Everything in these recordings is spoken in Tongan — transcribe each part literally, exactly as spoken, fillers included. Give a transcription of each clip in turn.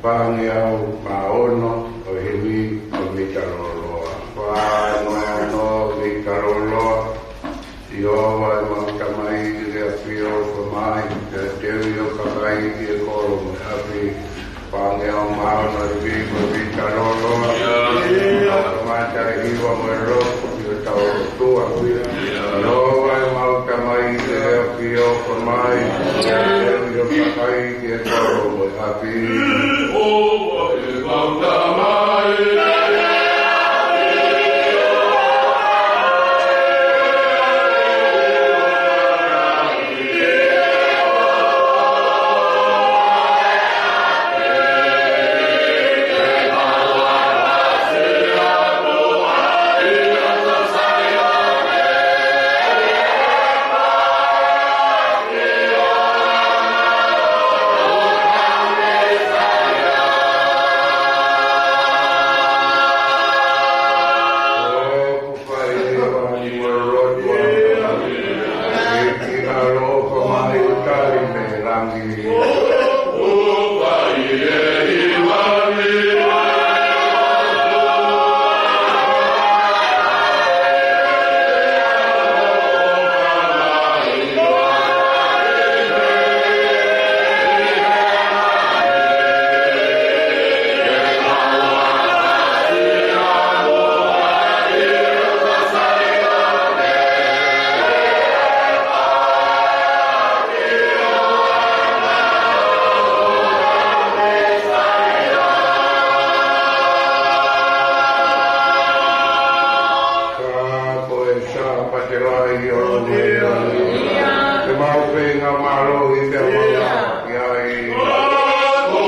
Fāngeau mā ono ʻo e himi ʻo e mita lōloa. Fānoanoa mita lōloa. Sihova ʻemau Tamai, ʻi he ʻafio ʻoku ʻomai, pea teuʻi ho kakai ki he kolo mo e ʻapi. Fāngeau mā ono ʻo e himi ʻo e mita lōloa. Kamata ʻi he hiva mo e lotu, ʻi hotau lotu ʻapi. Sihova ʻemau Tamai, ʻi he ʻafio ʻoku ʻomai, pea teuʻi ho kakai ki he kolo mo e ʻapi. Ka ko e Sāpate Lahi ʻo e ʻEiki, te mau feinga mālohi te mau ʻalu ki ai. Ko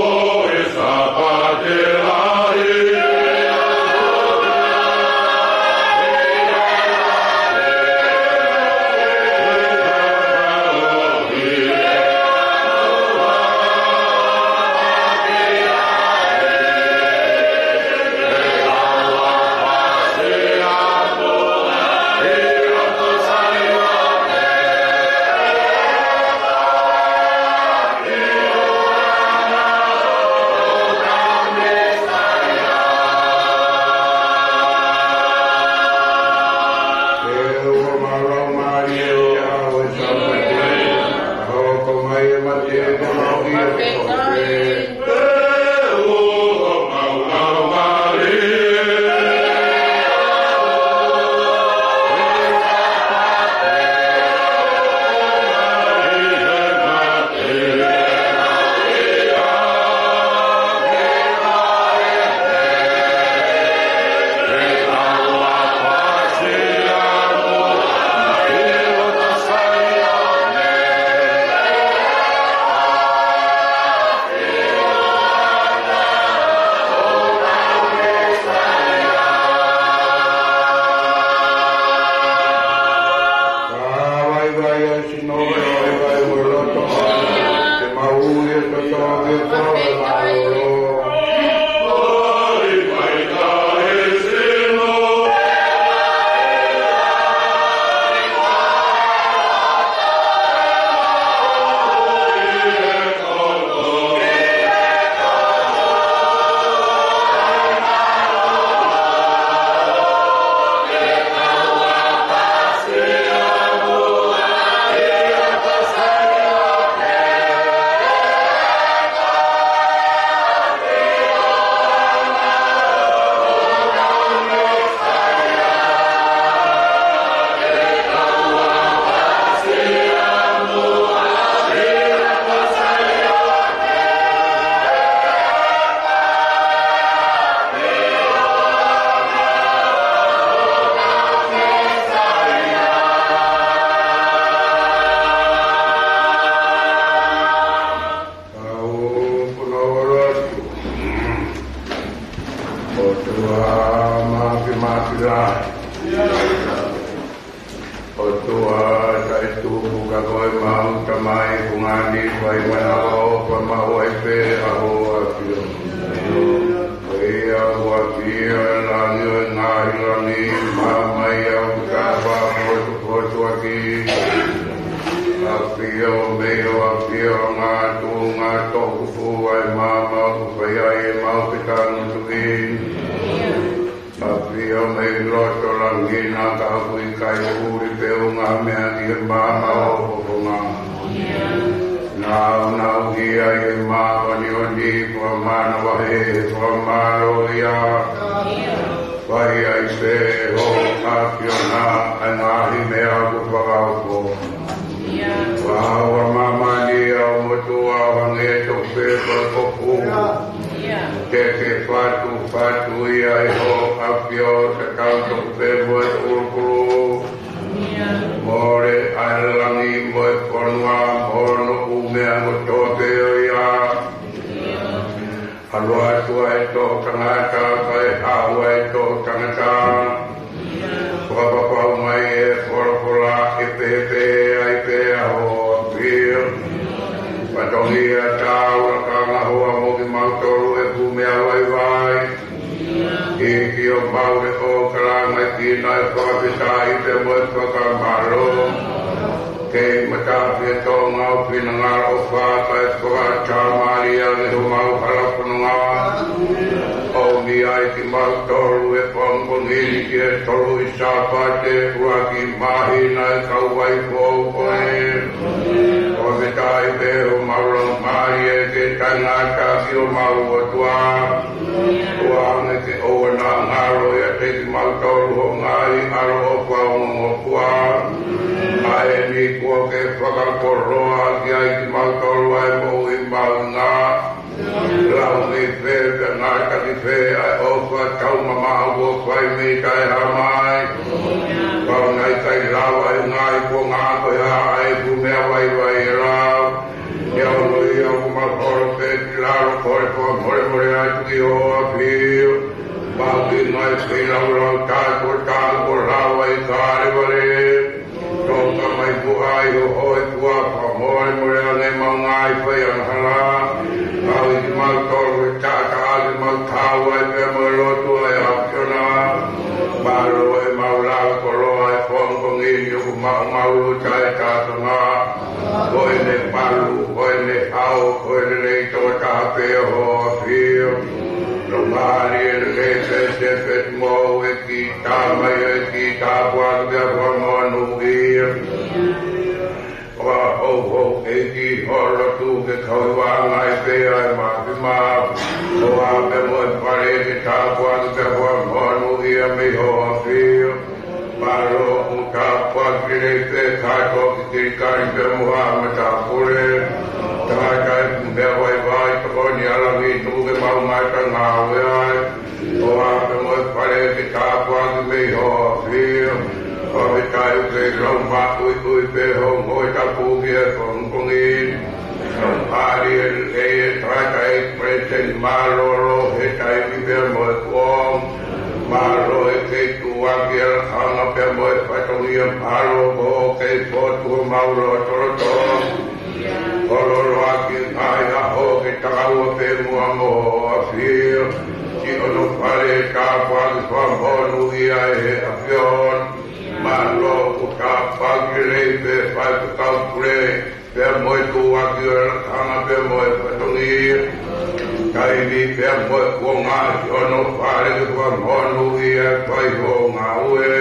e Sāpate Lahi. Kau punou lotu. ʻOtua Māfimafi Lahi, ʻOtua taʻetuku, ka ko ʻemau Tamai, fungani, fai mai ʻa e ʻofa maʻu ai pē ʻa ho ʻAfio. Ko ia ʻoku ʻafio ʻi he langi ʻo e ngaahi langi, maama ia ʻoku tapa potupotuʻaki. ʻAfio mei ho ʻafio ʻa e ngaahi tuʻunga, toʻukupu ʻa e maama ʻoku fai ai ʻemau fetangutuʻi. ʻAfio mei loto langi na, ka ʻoku ʻikai ʻuli pe unga meʻa ki he maama ʻo ho fofonga. Nāunauʻia ʻi he māʻoniʻoni, fakamanavahē he fakamālōʻia. Fai ai pē ʻe ho ʻAfiona ʻa e ngaahi meʻa kuo fakaofo. Fakahā ʻa māmani ʻa e motuʻa ʻo hangē tofu pē ko e kofu. Te ke fatufatu ia ʻe ho ʻAfio, tatau tofu pē mo e ʻulukulu. Mole ʻa e langi mo e fonua mo hono ʻū meʻa kotoa pē ʻo ia. ʻAlu atu ʻa e toʻutangata, kae haʻu ʻa e toʻutangata. Fakapapau mai ʻe he folofola ʻe pehē ai pē ʻa ho ʻAfio. Fatongia, taulakanga, hoa mo kimautolu ʻeku meʻa vaivai. Hiki homau leʻo kalanga ki na ʻi he fakafetaʻi pea mo e fakamālō. Kei matafi ʻa e tōʻonga ʻo e finangalo ʻofa, kae fakatamaʻali ange homau hala fononga. ʻOmi ai kimautolu he pongipongi ni ki he tolu ʻi Sāpate, ʻuluaki māhina ʻi he kauvai foʻou ko ē. Fakafetaʻi pē homau laumālie ke taʻengata ki homau ʻOtua. ʻOua ange ke ʻoua naʻa ngalo ʻiate kimautolu ho ngaahi ʻaloʻofa ongongofua. ʻA eni kuo ke fakakoloa ki ai kimautolu ʻa e moʻui mahuʻinga. Lau mei fē pea ngata ki fē ʻa e ʻofa taumamaʻo kuo fai mei taʻehāmai. Pau naʻe ʻikai lava ʻe he ngaahi kuonga ko ia ʻa ʻeku meʻa vaivai ʻe lau. Neongo ia, ʻoku mau holo pē ki lalo, kole fakamolemole atu ki ho ʻAfio. Mau ki ngai feilaulau tātuʻatāua kuo lava ʻi Kalevale. Toka mai muʻa ʻi ho hōifua, fakamolemole ange ʻemau ngaahi faiangahala. Kau kimautolu he taʻataʻa ke mau kau ai pea mo e lotu ʻa e ʻAfiona. Mālō ʻemau lava koloa he pongipongi ni, ʻoku mau maʻu ʻa e taʻataʻa. Ko ʻene malu, ko ʻene hao, ko e lelei tokotaha pē ʻo ho ʻAfio. Laumālie lelei pē Sēfeti Mou, ʻEiki Tamai, ʻEiki tāpuaki pea fakamonūʻia. Fakahouhou ʻEiki ho lotu ke kau ʻi he vāngai pē ʻa e mafimafi. ʻOfa pea mo e fale ke tāpuaki pea fakamonūʻia mei ho ʻAfio. Mālō ʻoku tāpuaki lelei pē kātoa ki Kilikani pea mo haʻa matāpule. Tangata ʻeku meʻa vaivai, tokoni ʻa langi, tuku ke mau ngata ngāue ai. ʻOfa pea mo e fale ke tāpuaki mei ho ʻAfio. Fakafetaʻi ʻoku kei lau maʻuiʻui pē ho ngāue tapu ki he pongipongi. Laumālie lelei ʻa e tangataʻeiki palesiteni mālōlō he taimi pea mo e kuonga. Mālō ʻEiki tuʻuaki ʻa e lakanga pea mo e fatongia, mālō ʻoku kei fotu homau lotolotonga. Kololoa ki he ngaahi ʻaho ke takaua pē muʻa mo ho ʻAfio. Siʻono fale tāpuaki fakamonūʻia ʻe he ʻAfiona. Mālō ʻoku tāpuaki lelei pē Faifekau Pule pea mo e tuʻuaki ʻo e lakanga pea mo e fatongia. Taimi pea mo e kuonga, siʻono fale ke fakamonūʻia ʻa e fai hoʻo ngāue.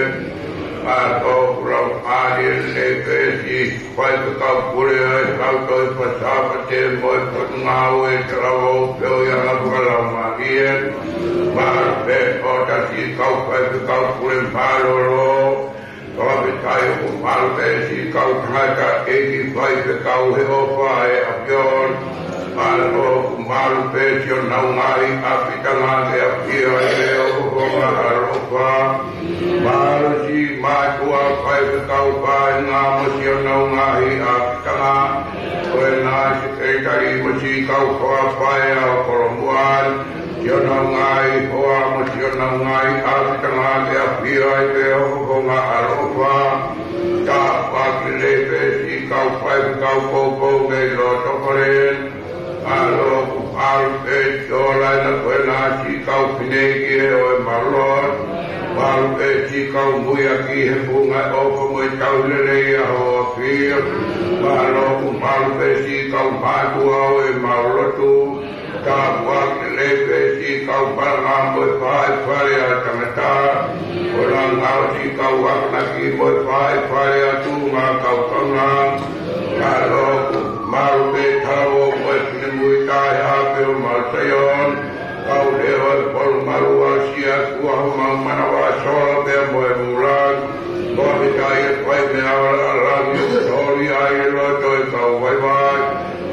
Mālō ʻoku laumālie lelei pē siʻi Faifekau Pule ʻa e Hautoi Fakasāpate mo e Potungāue Talavou, Feohiʻanga Fakalaumālie. Mālō pē ʻo e siʻi kau Faifekau Pule mālōlō. Fakafetaʻi ʻoku malu pē siʻi kau tangataʻeiki faifekau he ʻofa ʻa e ʻAfiona. Mālō ʻoku malu pē siʻonau ngaahi ʻapitanga ke ʻafio ai pē ho fofonga ʻaloʻofa. Mālō siʻi mātuʻa faifekau faʻahinga mo siʻonau ngaahi ʻapitanga. Ko e ngaahi sekelitali mo siʻi kau fakapaea ʻo e kolomuʻa ni. Siʻonau ngaahi hoa mo siʻonau ngaahi ʻapitanga ke ʻafio ai pē ho fofonga ʻaloʻofa. Tāpuaki lelei pē siʻi kau faifekau poupou mei loto fale. Mālō ʻoku malu pē siʻi ola ʻena ko ena siʻi kau fineʻeiki ʻo e malu lotu. Malu pē siʻi kau muiaki he funga ʻofa mo e tauhi lelei ʻa hoʻo ʻAfio. Mālō ʻoku malu pē siʻi kau mātuʻa ʻo ʻemau lotu. Tāpuaki lelei pē siʻi kau malanga mo e fai fale ʻa tangata. ʻO nau ngāue siʻi kau akonaki mo e fai fale ʻa tuʻunga kau kanga. Mālō ʻoku malu pē tau mo e finemui taʻehape ʻo mau Saione. Kau leʻo e polu malu ʻa siʻa kua homau manava solo pea mo e mula. Ko e mita ia ko e meʻa ʻo e langi ʻoku toli ai e loto e kau vaivai.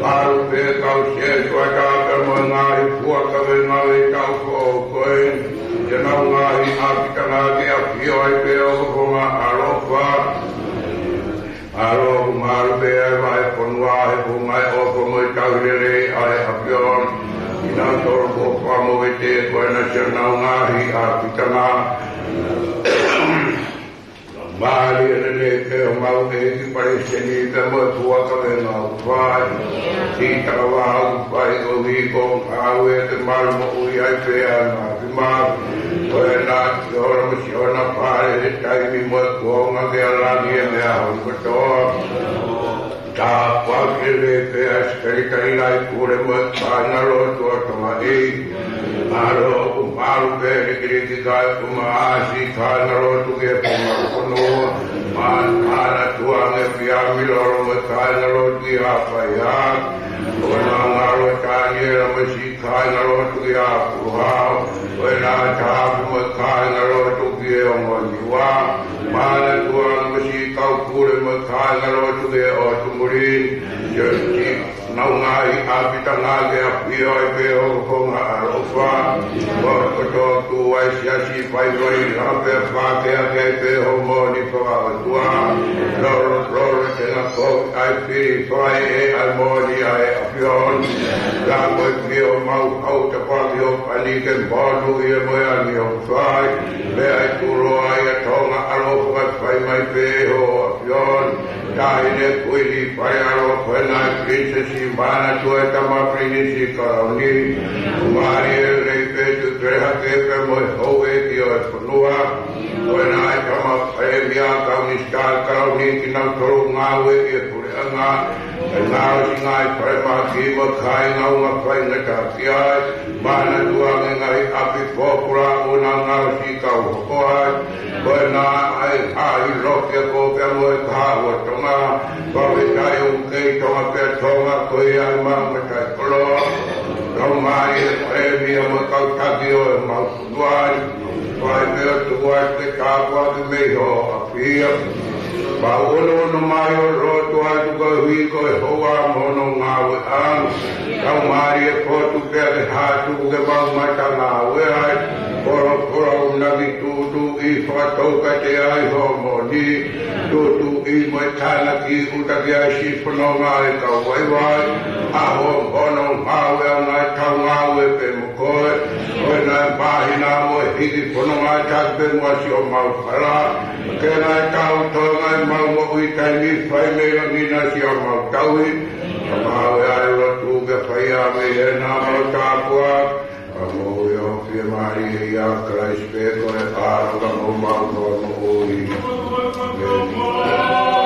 Malu pē kau setuata pea mo e ngaahi fuakavengau ʻi he taʻu foʻou ko eni. Te nau ngaahi ʻapitanga ke ʻafio ai pē ʻo ko fonga ʻaloʻofa. Mālō ʻoku malu pē ʻa e vahefonua he funga ʻofa mo e tauhi lelei ʻa e ʻAfiona. ʻI he tolu ko fā mo e te ko e naʻa siʻa nau ngaahi ʻapitanga. Mālie lelei pē homau ʻEiki Palesiteni pea mo e fuakavengau fai. Siʻi takavaha ʻoku fai koeʻuhi ko e ngāue ke malu moʻui ai pē ʻa e ngaahi malu. Ko e naʻa siʻi ola mo siʻona fale he taimi mo e kuonga ke ʻalangi e meʻa hono kotoa. Tāpuaki lelei pē ʻa e Sekelitali Laipule mo e kāingalotu ʻo Tonga ʻi. Mālō ʻoku malu pē likiliki kae ʻumaʻā ʻa siʻi kāingalotu ki he funga fonua. Mā-, Manatua Ngefiamilolo mo e kāingalotu ʻi Haʻapai. ʻOku nau ngalo Taniela mo siʻi kāingalotu ʻi Apuhao. Ko e naʻa Tapu mo e kāingalotu ki he ongo Niua. Manatua mo siʻi kau pule mo e kāingalotu ki he ʻotu muli. Siʻi nau ngaahi ʻapitanga ke ʻafio ai pē ʻo ko fonga ʻaloʻofa. Ko e kotoa tuʻu ʻa e siasi faifai lava pea fakakeake ai pē hoʻo moʻoni fakaʻotua. Lolo, lolo, tenga ko ʻa e fili fai ʻe ʻa e moʻoni ʻa e ʻAfiona. Lako e pio mau hau tapuaki ʻo pani ke monu ʻi he moʻoni ʻoku fai. Pea ʻi tulo ai ʻa Tonga ʻaloʻofa fai mai pē hoʻo ʻAfiona. Taʻahine Kuini Faleʻaloa ko ena ʻa e Pilinisesi Manatua e tama Pilinisi Kalauni. Mālie lelei pē Tuʻi Pelehake pea mo e houʻeiki ʻo e fonua. Ko ena ʻa e tama Palēmia, kau Minisitā Kalauni kinautolu ngāue ʻi he puleʻanga. ʻE ngāue siʻi ngaahi falemahaki mo e kāinga ʻoku faingataʻa ki ai. Manatua ange ngaahi ʻapi pōpula ʻoku nau ngāue siʻi kau hoko ai. Ko ena ʻa e ngaahi loki ako pea mo e kahaʻu ʻa Tonga. Fakafetaʻi ʻoku kei Tonga pē ʻa Tonga, ko ia ʻa e maʻu mataʻikoloa. Kau mālie Palēmia mo e kau taki ʻo e mau fonua. Fai pē ʻo tuku atu ke tāpuaki mei hoʻo ʻAfio. Mau ʻunuʻunu mai ʻo lotu atu koeʻuhi ko e houa mo hono ngāueʻanga. Kau mālie potu pea ke hā tuku ke mau mata ngāue ai. Polopola ʻoku nau ki tuʻutuʻuni fakatoukatea ai hoʻo moʻoni. Tuʻutuʻuni mo e tānaki ʻuta ki ai siʻi fononga e kau vaivai. ʻA hoʻo ngāueʻanga ʻe tau ngāue pē mo koe. Ko ena ʻa e māhina mo e hiki fononga taki pē muʻa siʻomau hala. Ke nau tau Tonga ʻi heʻemau moʻui taimi fai mei langi na siʻomau tauhi. Ka mau ʻai lotu ke fai ʻa e meʻa ʻena mau tāpuaki. ʻA mau ʻio fiemālie ʻia Kalaisi pē ko e ʻAlo ka mo homau Fakamoʻui. ʻĒmeni.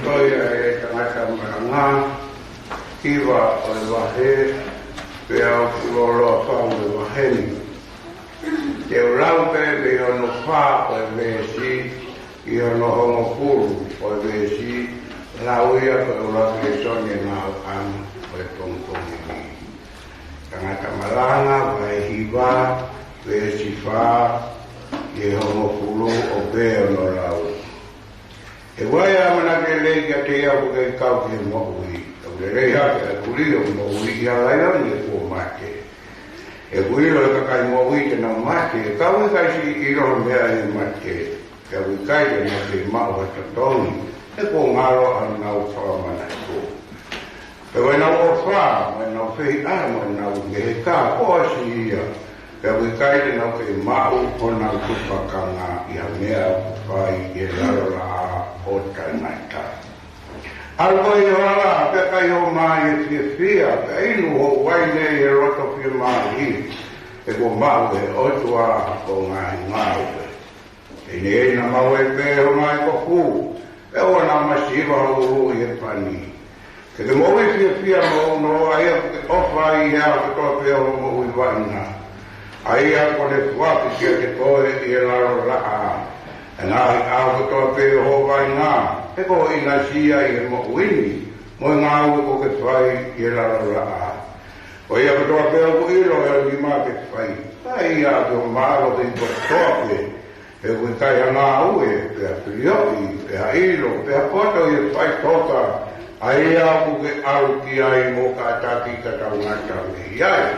Ko ia ʻe tangata malanga, hiva ʻo e vahe, pea ʻoku loloa fau e vahe ni. Te u lau pē mei hono fā ʻo e veesi ki hono hongofulu ʻo e veesi, lau ia ko e ʻuluaki lēsoni ʻo e ngāue ʻa e pongipongi ni. Tangata malanga, vahe hiva, veesi fā ki he hongofulu, ʻoku pehē hono lau. He ʻoku ʻi ai e ʻamanaki lelei kiate ia ʻoku ʻikai kau ki he moʻui. ʻOku lelei hake ʻa e kulī ʻo e moʻui ʻi ha laione kuo mate. He ʻoku ʻilo ʻe he kakai moʻui te nau mate, ka ʻoku ʻikai siʻi ʻilo ha meʻa ʻi he mate. He ʻoku ʻikai te nau kei maʻu ha totongi, he kuo ngalo ʻa honau fakamanatu. Pea ko ʻenau ʻofa, mo ʻenau fehiʻa, mo ʻenau ngeheka, kuo ʻosi ia. Pea ʻoku ʻikai te nau kei maʻu honau tupakanga ʻi ha meʻa ʻoku fai ʻi he lalo laʻā ʻo taʻengata. ʻAlu koe ʻi ho hala, pea kai ho mā ʻi he fiefia, pea inu hoʻo uaine ʻi he loto fiemālie, he kuo maʻu ʻe he ʻOtua hoʻo ngaahi ngāue. Teʻeki ai naʻa maʻu ai pē ho ngaahi kofu, pea ʻoua naʻa masiva ho ʻulu ʻi he pani. Ke ke moʻui fiefia mo uno, ʻa ia ʻoku ke ʻofa ai ʻi he ʻaho kotoa pē ʻo hoʻo moʻui vaʻinga, ʻa ia kuo ne foaki kiate koe ʻi he lalo laʻā. ʻI he ngaahi ʻaho kotoa pē ʻo hoʻo vaʻinga, he ko ho ʻinasi ia ʻi he moʻui ni, mo e ngāue kuo ke fai ʻi he lalo laʻā. Ko ia kotoa pē ʻoku ʻilo ʻe ho nima ke fai, fai ia ʻaki ho mālohi kotoa pē. He ʻoku ʻikai ha ngāue, pe ha filioʻi, pe ha ʻilo, pe ha poto ʻi he faʻitoka ʻa ia ʻoku ke ʻalu ki ai mo kātaki ka tau ngata mei ai.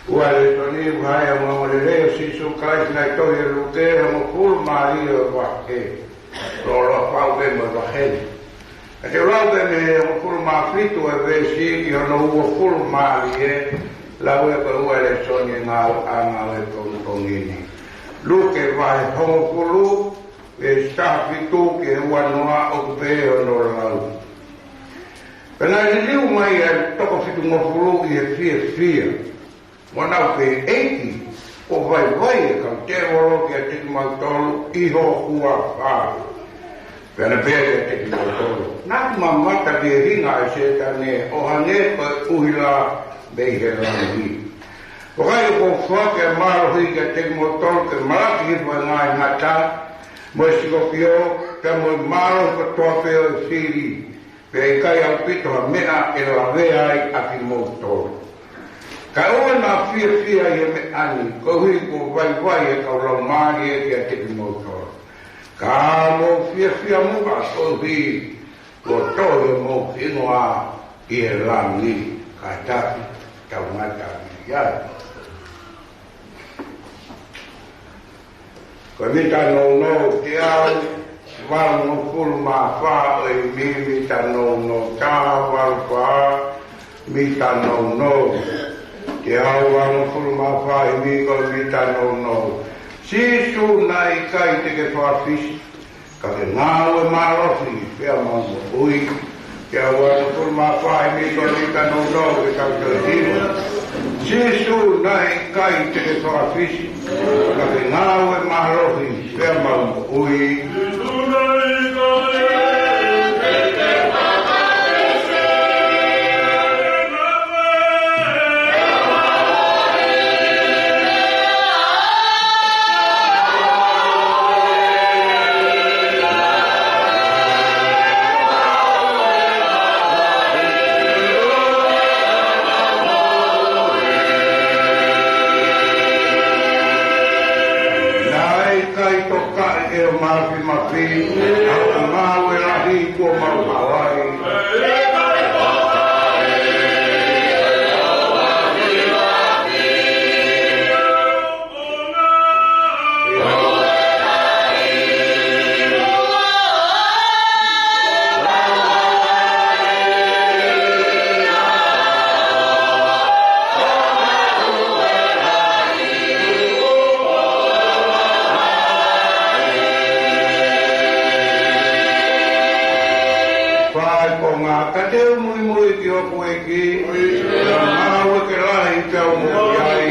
Ua lēsoni, vahe ʻa e ongoongolelei ʻo Sīsū Kalaisi naʻe tohi ʻe Luke, hongofulu mā ua ʻo e vahe. Loloa pau pē mo e vahe ni. Ka te u lau pē mei he hongofulu mā fitu ʻo e veesi ki hono uofulu mā ua, lau ē ko e ua lēsoni ʻo e ngāueʻanga ʻo e pongipongi ni. Luke vahe hongofulu, veesi taha fitu ki he ua noa, ʻoku pehē hono lau. Pea naʻe liliu mai ʻa e toko fitungofulu ʻi he fiefia, mo nau pehē, ʻEiki, kuo vaivai e kau tēvolo kiate kimautolu ʻi ho huafa. Pea na pehē kiate kimautolu, Naʻa ku mamata ki he hinga ʻo e Sētane ʻo hangē ko e ʻuhila mei he langi. Vakai, ʻoku ou foaki ʻa e mālohi kiate kimoutolu ke malaki hifo ʻa e ngaahi ngata, mo e sikopio, pea mo e mālohi kotoa pē ʻo e fili, pea ʻikai ʻaupito ha meʻa ʻe lavea ai ʻa kimoutolu. Kae ʻoua naʻa mou fiefia ʻi he meʻa ni, koeʻuhi kuo vaivai e kau laumālie kiate kimoutolu. Ka mou fiefia muʻa koeʻuhi kuo tohi homou hingoa ʻi he langi. Kātaki, tau ngata ʻi ai. Ko e mita nounou, teau valungofulu mā fā ʻo e himi, mita nounou taha valu fā, mita nounou. Teau valungofulu mā fā himi, ko e mita nounou. Sīsū, naʻe ʻikai te ke fakafisi, ka ke ngāue mālohi pea mau moʻui. Teau valungofulu mā fā himi, ko e mita nounou, ke tau toe hiva. Sīsū, naʻe ʻikai te ke fakafisi, ka ke ngāue mālohi pea mau moʻui. Naʻe ʻikai tokaʻi ʻe ho mafimafi ʻa hoʻo ngāue lahi kuo mau hao ai. Fai ko ngā ka te u muimui ki hoku ʻEiki, ʻa e ngāue ke lahi pea u moʻui ai.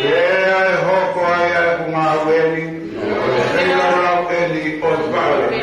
Pea ʻe hoko ai ʻa e ngāue ni, ʻo e feilaulau eni ʻo e fale ni.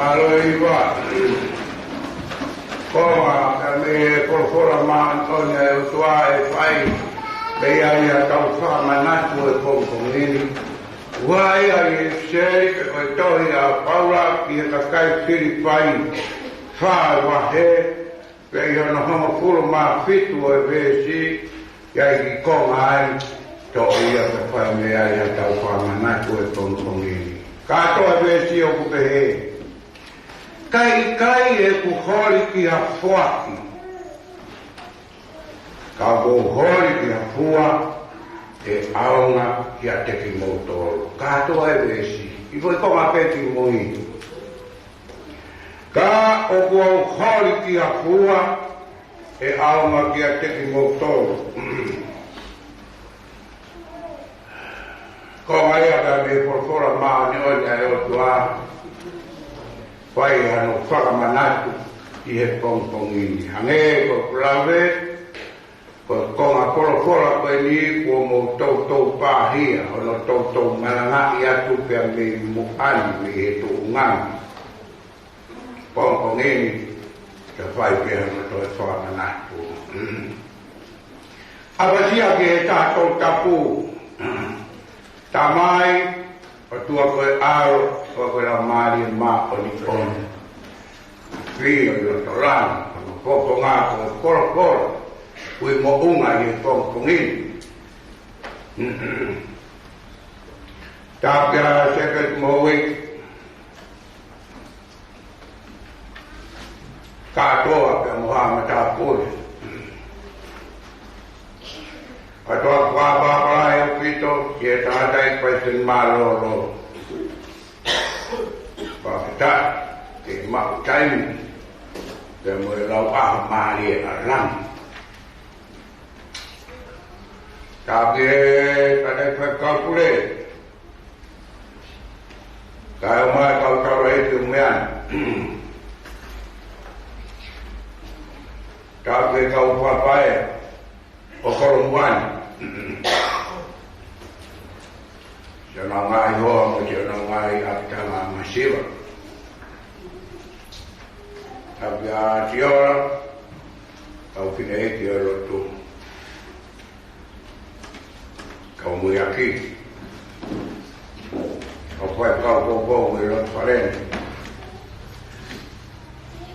Mālō ʻEiki. Ko e meʻa ko e folofola māʻoniʻoni ʻa e ʻOtua ʻe fai mei ai ʻa e tau fakamanatu ʻo e pongipongi ni. Ua ia ʻi he seli pe ko e tohi ʻa Paula ki he kakai Filipai, fā vahe, pea ʻi hono hongofulu mā fitu ʻo e veesi, ʻi ai ki konga ai, toʻo ia ke fai mei ai ʻa e tau fakamanatu ʻo e pongipongi ni. Kātoa e veesi ʻoku pehē: Ka ʻikai ʻeku holi ki ha foaki, ka ʻoku ou holi ki ha fua ʻe ʻaonga kiate kimoutolu. Kātoa e veesi, ʻi he foʻi konga pē ki mui. Ka ʻoku ou holi ki ha fua ʻe ʻaonga kiate kimoutolu. Ko e meʻa ia ka mei he folofola māʻoniʻoni ʻa e ʻOtua, fai hano fakamanatu ʻi he pongipongi ni. Hangē ko ʻeku lave, ko e konga folofola ko eni kuo mou toutou pāhia, hono toutou malangaʻi atu pea mei muʻa ni mei he tuʻunga ni. Pongipongi ni, ka fai pē hano toe fakamanatu. ʻApasia ki he Tohi Tapu. Tamai, ʻOtua ko e ʻAlo, ʻOtua ko e Laumālie Māʻoniʻoni. Fili ʻi loto langi, ko e fofonga ko e folofola, ʻoku moʻunga ʻi he pongipongi ni. Tāpuekina Sēpeti mo e uike kātoa pea mo haʻa matāpule. Kātoa kuo pāpālangi ʻaupito ki he tangataʻeiki palesiteni mālōlō. Fakafetaʻi ke maʻu taimi pea mo e lau ʻaho mālie ʻa langi. Tāpuekina e tangataʻeiki faifekau pule, kae ʻumaʻā e kau taulaʻeiki ʻo e meʻa ni. Tāpuekina e kau faifekau ʻo Kolomuʻa ni, siʻonau ngaahi hoa mo siʻonau ngaahi ʻapitanga masiva. Tāpuekina Tiola, kau fineʻeiki ʻo e lotu, kau muiaki, kau faifekau poupou mo e lotu fale ni,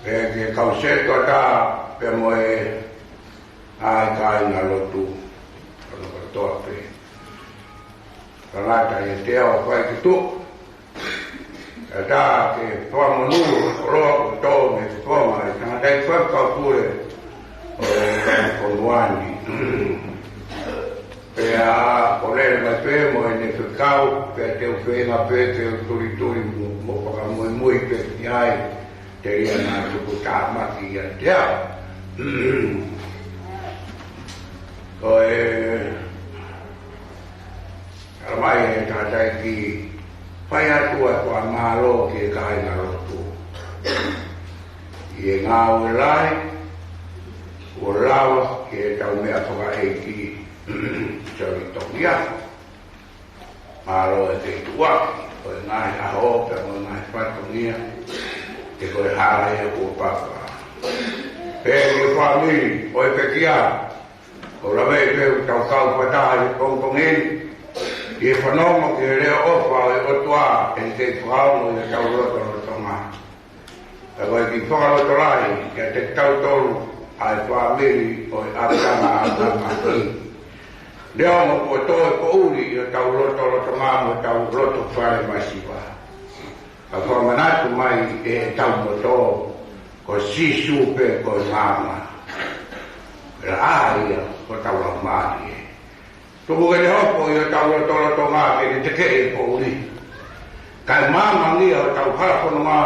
pea ki he kau sētuata pea mo e ngaahi kāingalotu, ʻo kotoa pē. Tangata ʻi he teau ʻo fai ki tuʻa. Kae ʻatā ke fakamonū ʻa e koloa kuo tō mei he fofonga ʻo e tangataʻeiki faifekau pule ʻo e fonua ni. Pea ʻoku lele mai pē mo ʻene fekau, pea te u feinga pē ke u tulituli mo, mo fakamuimui pē ki ai, telia naʻa tuku tāmaki ʻiate au. Ko e Tala mai ʻe he tangataʻeiki, fai atu ʻa e fakamālō ki he kāingalotu ʻi he ngāue lahi kuo lava ki heʻetau meʻa fakaʻeiki, Soli Tongia. Mālō e kei tuʻuaki ʻo e ngaahi ʻaho pea mo e ngaahi fatongia, he ko e hala ia kuo papa. Pea ki he fāmili ʻo e pekia, ʻoku ou lave pē ʻoku tau kau fakataha he pongipongi ni ʻi he fanongo ki he leʻo ʻofa ʻo e ʻOtua ʻe kei fakaongo ʻi hotau lotolotonga. Pea ko e kiʻi fakalotolahi kiate kitautolu ʻa e fāmili ʻo e ʻapitanga ʻa Tamaki. Neongo kuo tō e poʻuli ʻi hotau lotolotonga mo hotau loto fale masiva, ka fakamanatu mai ʻe heʻetau moto, ko Sīsū pē ko e maama. Pea ʻa ia ko hotau laumālie. Tuku ke ne hoko ʻi hotau lotolotonga ke ne tekeʻi e poʻuli, kae maama ange ʻa hotau hala fononga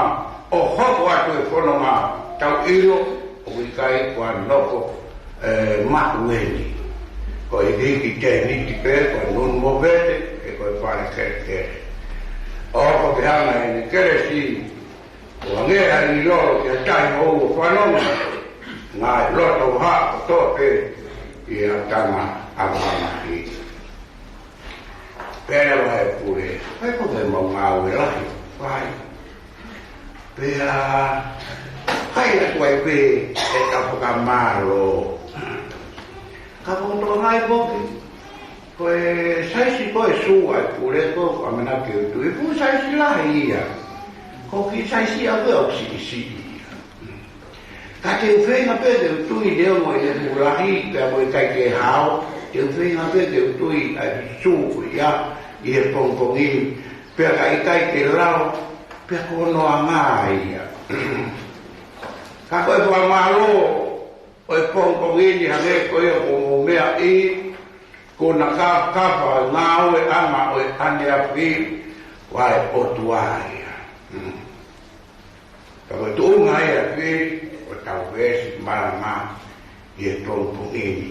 ʻo hoko atu e fononga, tau ʻilo ʻoku ʻikai ko ha nofo, ē, maʻu eni. Ko e hiki tēniti pē, ko e nunu movete, ʻe ko e fale kelekele. ʻOku ke hanga ʻe he kelesi ʻo hangē ha ʻilolo ki ha tahi ʻoku fanongo, ngaahi loto ʻoku haʻu kotoa pē ʻi he ʻapitanga ʻa Tamaki. Pea lava e pule, ʻai ko e mau ngāue lahi, fai. Pea, fai atu ai pē ʻetau fakamālō. Ka ko e tokangaʻi foki, ko e saisi ko e sū ʻa e pule ko ʻamanaki ke u tui, fuʻu saisi lahi ia. Ko e kiʻi saisi ʻa ia ʻoku siʻisiʻi ia. Ka te u feinga pē ke u tui neongo ʻene fuʻu lahi pea mo e ʻikai ke hao, te u feinga pē ke u tui ʻa e sū ko ia ʻi he pongipongi ni. Pea ka ʻikai ke lau, pea ko hono anga ia. Ka ko e fakamālō ʻo e pongipongi ni, hangē ko ia kuo mou meaʻi, ko e kāfakafa ngāueʻanga ʻo e ʻaneafi, ʻa e ʻOtua ia. Ka ko e tuʻunga ia pē ʻo ʻetau veesi malanga ʻi he pongipongi ni,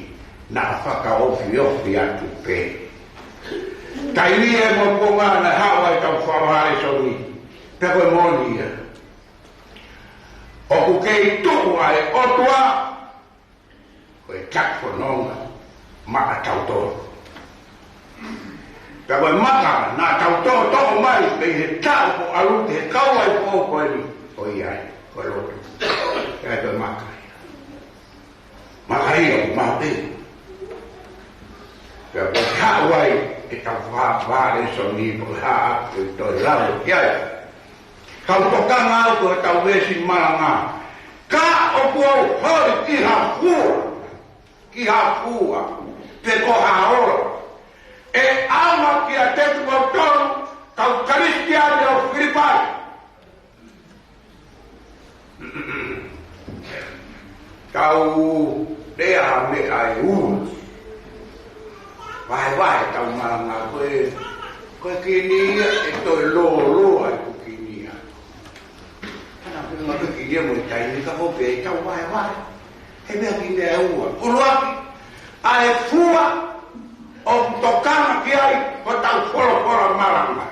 naʻa fakaofiofi atu pē. Taimi ʻe mo konga naʻe haʻu ai ʻetau fakalēsoni, pea ko e moʻoni ia. ʻOku kei tuʻu ʻa e ʻOtua ko e taki fononga maʻatautolu. Pea ko e maka naʻa tau toʻotoʻo mai mei he taʻu kuo ʻalu ki he kauaifoʻou ko eni, ko ia ai, ko e lotu. Pea ko e maka ia. Maka ia ʻoku maʻu pē. Pea ko e haʻu ai ʻetau fakalēsoni, ko e haʻu ʻo toe lau ki ai. Kau tokanga au ko ʻetau veesi malanga. Ka ʻoku ou holi ki ha fua, ki ha fua, pe ko ha ola, ʻe ʻaonga kiate kimoutolu kau Kalisitiane ʻo Filipai. Tau lea ha meʻa ʻe ua. Vahevahe ʻetau malanga ko e, ko e kini ia ʻe toe lōloa ʻeku kini ia. Ana pē ma pe ki ia mo e taimi ka ko pē ʻetau vahevahe. He meʻa ki meʻa ʻe ua. ʻUluaki, ʻa e fua ʻoku tokanga ki ai hotau folofola malanga.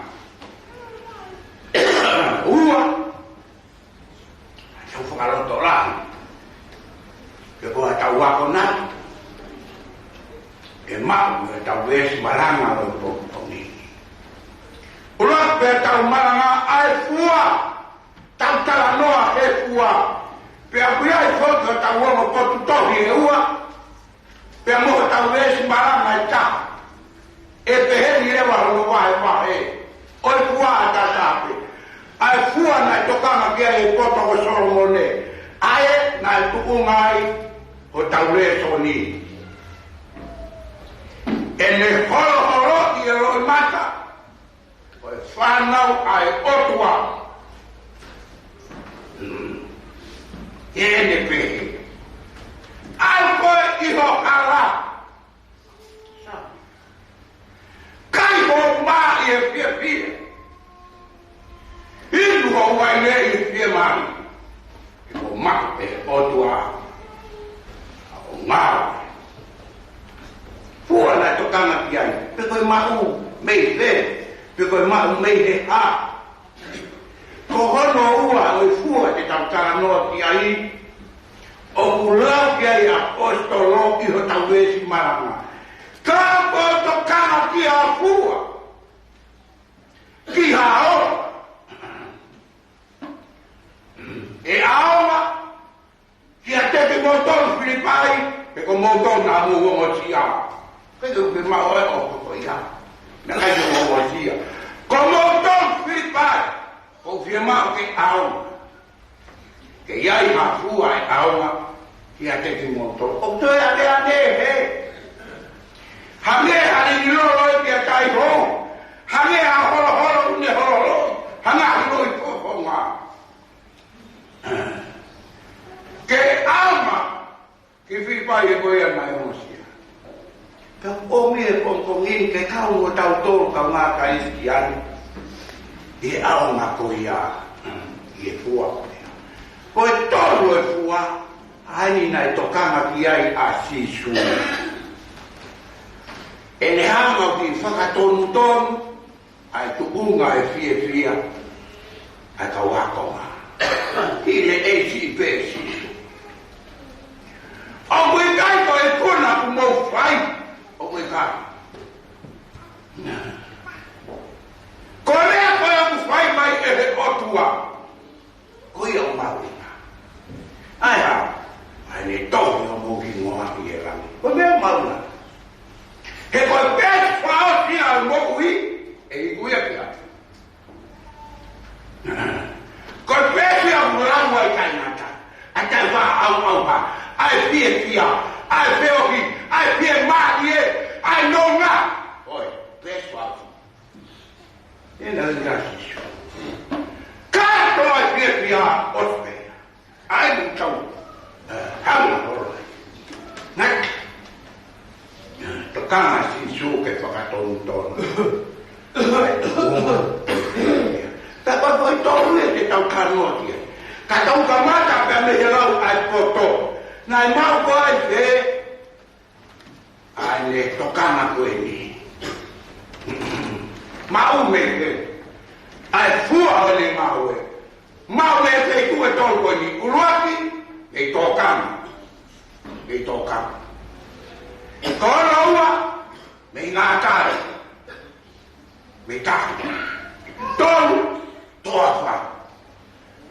Ua, tau fakalotolahi. Ke ko ʻetau akonaki ʻe maʻu ʻi heʻetau veesi malanga ʻo e pongipongi ni. ʻUluaki pē ʻetau malanga ʻa e fua. Tau talanoa he fua. Pea ʻoku ʻi ai foki hotau ongo potu tohi ʻe ua. Pea mo hotau veesi malanga ʻe taha. ʻE pehē ni leva hono vahevahe ʻo e fua ʻa Tatape. ʻA e fua naʻe tokanga ki ai e poto ko Solomone. ʻA ē naʻe tuʻunga ai hotau lēsoni. ʻEne holoholoʻi e loʻimata ʻo e fānau ʻa e ʻOtua. Hmm. ʻEne pehē, ʻalu koe ʻi ho hala. Kai hoʻo mā ʻi he fiefia. Inu hoʻo uaine ʻi he fiemālie. He ko e maʻu ʻe he ʻOtua ʻa hoʻo ngāue. Fua naʻe tokanga ki ai, pe ko e maʻu mei fē, pe ko e maʻu mei he hā. Ko hono ua ʻo e fua te tau talanoa ki ai, ʻoku lau ki ai ʻa e ʻaposetolo ʻi hotau veesi malanga. Ka ʻoku tokanga ki ha fua, ki ha ola, ʻe ʻaonga kiate kimoutolu Filipai, he ko moutolu naʻa mou ongosia. Ke te upe ma oe o ko ia. Naʻe ʻikai te mou ongosia. Ko moutolu Filipai, ʻoku fiemaʻu ke ʻaonga. Ke ʻi ai ha fua ʻe ʻaonga kiate kimoutolu. ʻOku toe aleane he. Hangē ha lililolo ʻi ha taʻi hou. Hangē ha holoholo ʻoku ne holoholo. Hangē ha loi fofonga. Ke ʻaonga ki Filipai he ko ia naʻe ongosia. Ka ʻomi e pongipongi ni ke kau mo tautolu kaungā Kalisitiane ʻi he ʻaonga ko ia, ʻi he fua ko ia. Ko e tolu e fua, ʻa eni naʻe tokanga ki ai ʻa Sīsū. ʻEne hanga ʻo kiʻi fakatonutonu ʻa e tuʻunga e fiefia ʻa e kau ākonga. Hili e siʻi pē Sīsū. ʻOku ʻikai ko e ikuna ʻoku mou fai, ʻoku ʻikai. Ko e meʻa ko ē ʻoku fai mai ʻe he ʻOtua, ko ia ʻoku mahuʻinga. ʻAi hā, ʻa ʻene tohi ʻo mou hingoa ʻi he langi. Ko e meʻa mahuʻinga. He ko e peesi fakaʻosi ʻa e moʻui, ʻe iku ia ki ai. Ko e peesi ʻoku lau ai taʻengata, ʻa e taʻefaʻaʻauʻauha, ʻa e fiefia, ʻa e feohi, ʻa e fiemālie, ʻa e nonga. ʻOi, peesi fakaʻosi. ʻE ʻEna ʻi a Sīsū. Kātoa e fiefia ʻo te pea. ʻAi ʻoku tau, ē, hanga holo ai. Ngata. Tokanga Sīsū ke fakatonutonu. ʻAi, tokanga. Pea ko e foʻi tolu ia te tau talanoa ki ai. Ka tau kamata pea mei he lau ʻa e poto. Naʻe maʻu ko ē ʻa e fē ʻa ʻene tokanga ko eni. Maʻu mei he, ʻa e fua ʻo ʻene ngāue. Maʻu mei he feituʻu ʻe tolu ko eni. ʻUluaki, mei tokanga. Mei tokanga. Ko hono ua, mei ngātale. Mei tahi. Tolu, toafa.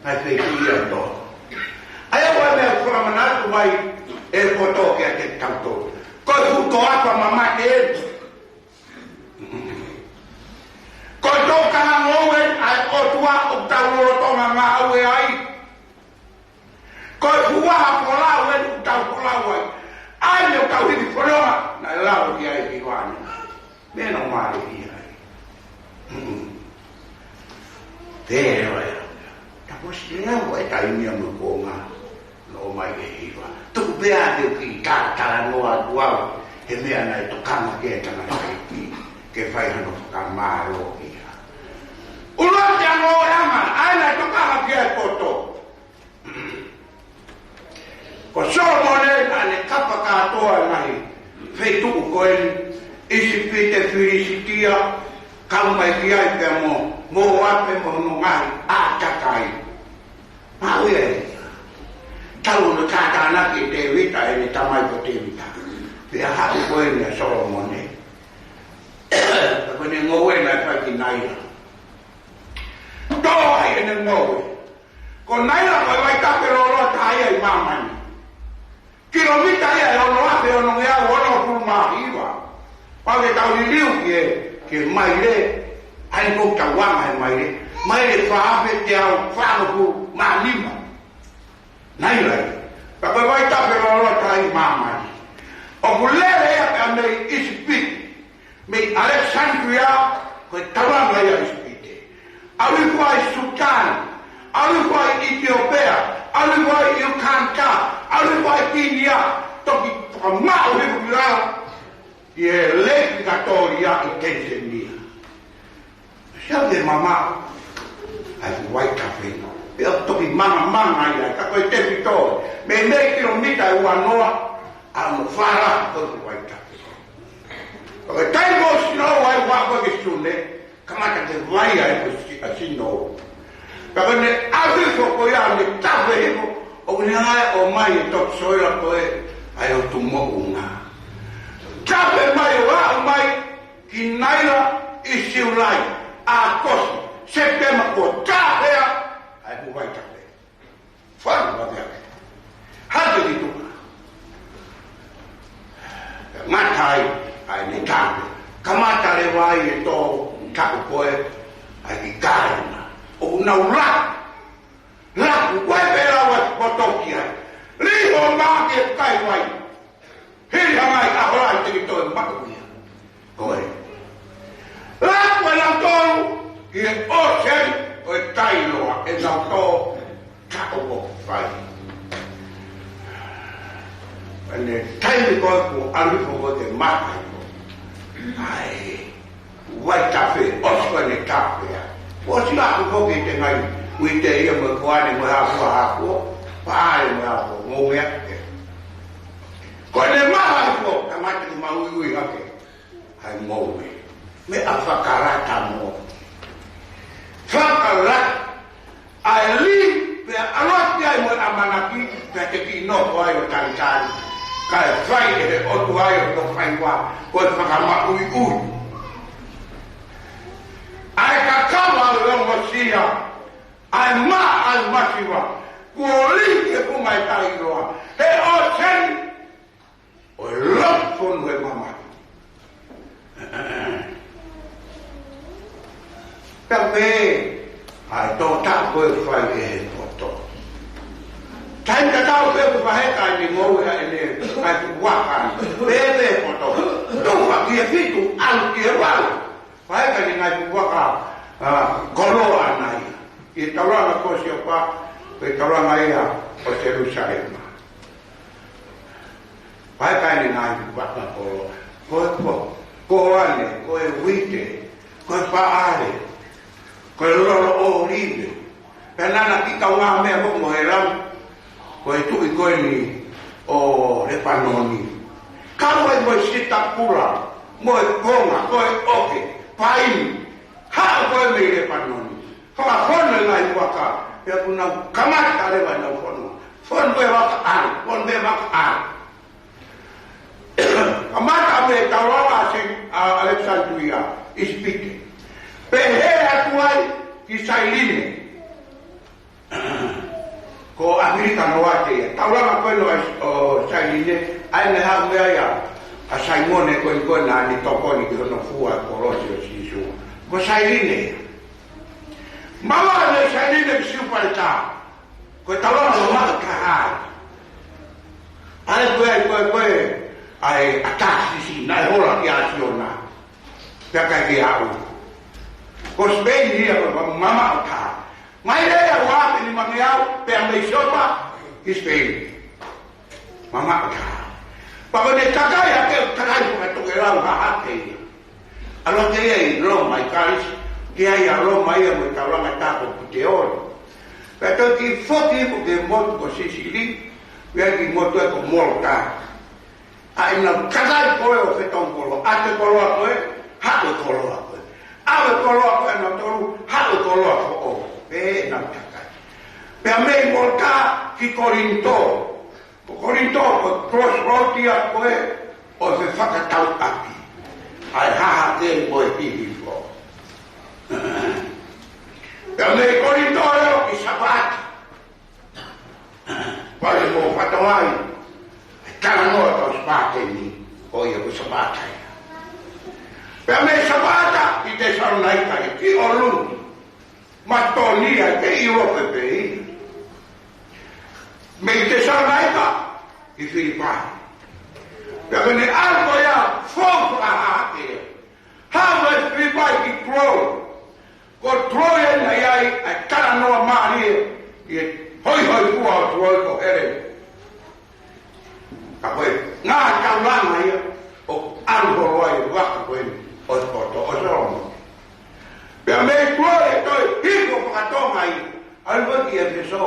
Naʻe feituʻu ia ʻe tolu. ʻA ia ko e meʻa ʻoku fakamanatu mai ʻe he poto kiate kitautolu. Ko e fuʻu toafa mamate eni. Ko e tokanga ngoue ʻa e ʻOtua ʻoku tau lolotonga ngāue ai. Ko e fuʻu vaha folau eni ʻoku tau folau ai. ʻAi ʻoku tau hiki fononga, naʻe lava ki ai ki vani. Meʻa naʻe mālie ai. Pea ʻe lava ia. Ka ko e siʻi lava e taimi ia mo e kuonga. Naʻe ʻomai ʻe Hiva. Tuku pē ʻa e kiʻi talatalanoa atu au. He meʻa naʻe tokanga ki ai e tangataʻeiki. Ke fai hano fakamālō ia. ʻUluaki ʻa e ngāue ʻa e anga. ʻAi naʻe tokanga ki ai e poto. Ko Solomone naʻa ne kapa kātoa e ngaahi feituʻu ko eni, ʻIsipite, Filisitia, kau mai ki ai pea mo, Mōape mo hono ngaahi ʻātakai. Maʻu ia e. Tau no tātānaki ʻe Tēvita, ʻene tamai ko Tēvita. Pea haʻu ko eni ʻa Solomone. Ko ʻene ngoue naʻe fai ki Naila. Tō ai ʻene ngoue. Ko Naila ko e vaitafe lōloa taha ia ʻi māmani. Kilomita ia ʻe ono afe ono ngeau ono pulu mā hiva. Pau ke tau liliu ki he, ki he maile, ʻai ko tau anga he maile. Maile fā afe teau fāngofulu mā nima. Naila ia. Pea ko e vaitafe lōloa taha ʻi māmani. ʻOku lele ia pea mei ʻIsipite. Mei Alexandria, ko e taulanga ia ʻo ʻIsipite. ʻAlu hifo ai Sutan, ʻalu hifo ai ʻItiopea, ʻalu hifo ai Ukanta, ʻalu hifo ai Kinia, toki fakamaʻu hifo ki lalo, ʻi he Lake Victoria ʻi Tanzania. Sia ke mamaʻo, ʻa e fuʻu vaitafe. Pea toki mangamanga ai ai, ka ko e tefitoʻi, meimei kilomita ʻe ua noa, ʻa hono fala ko e fuʻu vaitafe. Ko e taimi ʻoku sino ai ua ko e ke sune, kamata ke vai ai ko si-, ʻa sino. Ka ko ʻene ʻalu hifo ko ia ʻene tafe hifo, ʻoku ne hanga ʻo ʻomai e toki soila ko ē ʻa e ʻOtu Moʻunga. Tafe mai ʻo aʻu mai ki Naila ʻi Siulai, ʻAokosi, Sepitema kuo tāfea ʻa e fuʻu vaitafe. Fanu wa mea. Hake ki tuʻa. Ngata ai, ʻa ʻene tafe. Kamata leva ai e tō taku ko ē, ʻa e kiʻi kāinga. ʻOku nau laku. Laku, ko e pē lau ʻa e poto ki ai. Liho mā ke kai vai. Hili hanga ʻi ʻaho lahi te ke toe maʻu ia. Ko e. Laku ʻenau tō ki he ʻōseni ʻo e Tailoa, ʻenau tō taʻu ʻoku fai. ʻEne taimi ko ē kuo ʻalu hifo ko ē ke maka hifo. ʻAi, vaitafe, ʻosi ko ʻene tāfea. ʻOsi laku ko ē ke te ngai, uite ia mo e koane mo e hāfua hāfua, pae mo e hāfua, mo e meʻa. Ko ʻene maka hifo, kamata ke maʻu ui hake. ʻA e moʻui. Meʻa fakalata mo. Fakalata. ʻA e lī, pea ʻalu ki ai mo e ʻamanaki, pea te kiʻi nofo ai ʻo talitali. Kae fai ʻe he ʻOtua ʻa hono fai wa, ko e fakamaʻuiʻui. ʻA e kakava ʻo e ongosia, ʻa e mā ʻa e masiva, kuo lī ki he funga ʻo e Tailoa. He ʻōseni, ʻo e lotu fonu ʻe mamahi. Pea pehē, ʻa e tō taʻu ko ē fai ʻe he poto. Taimi tatau pē ʻoku fai heka ʻene ngoue ʻa ʻene ngaahi fuʻu vaka. Pehē pē poto. Tufa ki he fitu, ʻalu ki he valu. Fai heka ʻene ngaahi fuʻu vaka. ʻa, koloa ʻana ia. ʻI he taulanga ko Siopa, ko e taulanga ia ʻo Selusalema. Pea ʻikai ke ne ngaahi vaka koloa. Ko e ko, ko ane, ko e uite, ko e paʻale, ko e lolo ʻōlive. Pea naʻa na kiʻi kaungā meʻa ko mo e lau, ko e tuʻi ko eni ʻo Lepanoni. Kau ai mo e sitakula, mo e konga, ko e ʻoke, paini. Haʻu ko ē mei Lepanoni. Fakafono e ngaahi vaka, pea kuo nau kamata leva ʻenau fono. Fono e vaka ʻalu, fono e vaka ʻalu. Kamata mei he taulanga ʻa Sen-, ʻa ʻAlekisānitulia, ʻIsipite. Pehē atu ai ki Sailine. Ko ʻAfilika Noate ia. Taulanga ko ē ʻo, ʻo Sailine, ʻa ē naʻe haʻu mei ai ʻa, ʻa Saimone ko ē, ko ē naʻa ne tokoni ki hono fua e kolosi ʻo Sīsū. Ko Sailine ia. Mavahe mei Sailine ki Siupaletā. Ko e taulanga ʻo Maʻu Taha. ʻA ē ko ē, ko ē, ko ē, ʻa e ʻa Tāsisi, naʻe hola kia Siona. Pea ʻikai ke aʻu. Ko Sipeini ia ko e ma-, ma-, Maʻu Taha. Mai lea ua pe ni mangi au, pea mei Siopa ki Sipeini. Maʻu Taha. Pea ko ʻene kakai ʻa e kakai ko e tokelau Hahake ia. ʻAlu hake ia ʻi Loma ʻi Kalisi, ke ʻi ai ʻa Loma ia mo e taulanga tā ko Puteoli. Pea toe kiʻi foki mo e motu ko Sisili, pea kiʻi motu ē ko Molotā. ʻA ʻenau kakai ko ē ʻo fetau koloa, ʻave koloa ko ē, haʻu koloa ko ē. ʻAve koloa ko ē ʻa nautolu, haʻu koloa foʻou. Pea ʻenau kakai. Pea mei Molotā ki Kolinitō. Ko Kolinitō ko e crossroad ia ko ē ʻo e fefakatauʻaki ʻa e Hahake mo e Hihifo. Pea mei Kolinitō ʻo aʻu ki Sapata. Pea ʻoku mou fakatokangaʻi e talanoa ʻo Sapata ni, ko ia ko Sapata ia. Pea mei Sapata ki Tesalonaika, ki ʻolunga. Masitōnia, ʻi ʻIulope pē ia. Mei Tesalonaika ki Filipai. Pea ko ʻene ʻalu ko ia, fou fakahahake ia. Haʻu mei Filipai ki Tuloa. Ko Tuloa naʻe ʻi ai ʻa e talanoa mālie ʻi he hoihoifua ʻo Tuloa ko Heleni. Ka ko e ngaahi taulanga ia ʻoku ʻalu holo ai e vaka ko eni ʻo e poto ʻo Solomone. Pea mei Tuloa ʻe toe hifo fakatonga ia, ʻalu ki ʻEfesō,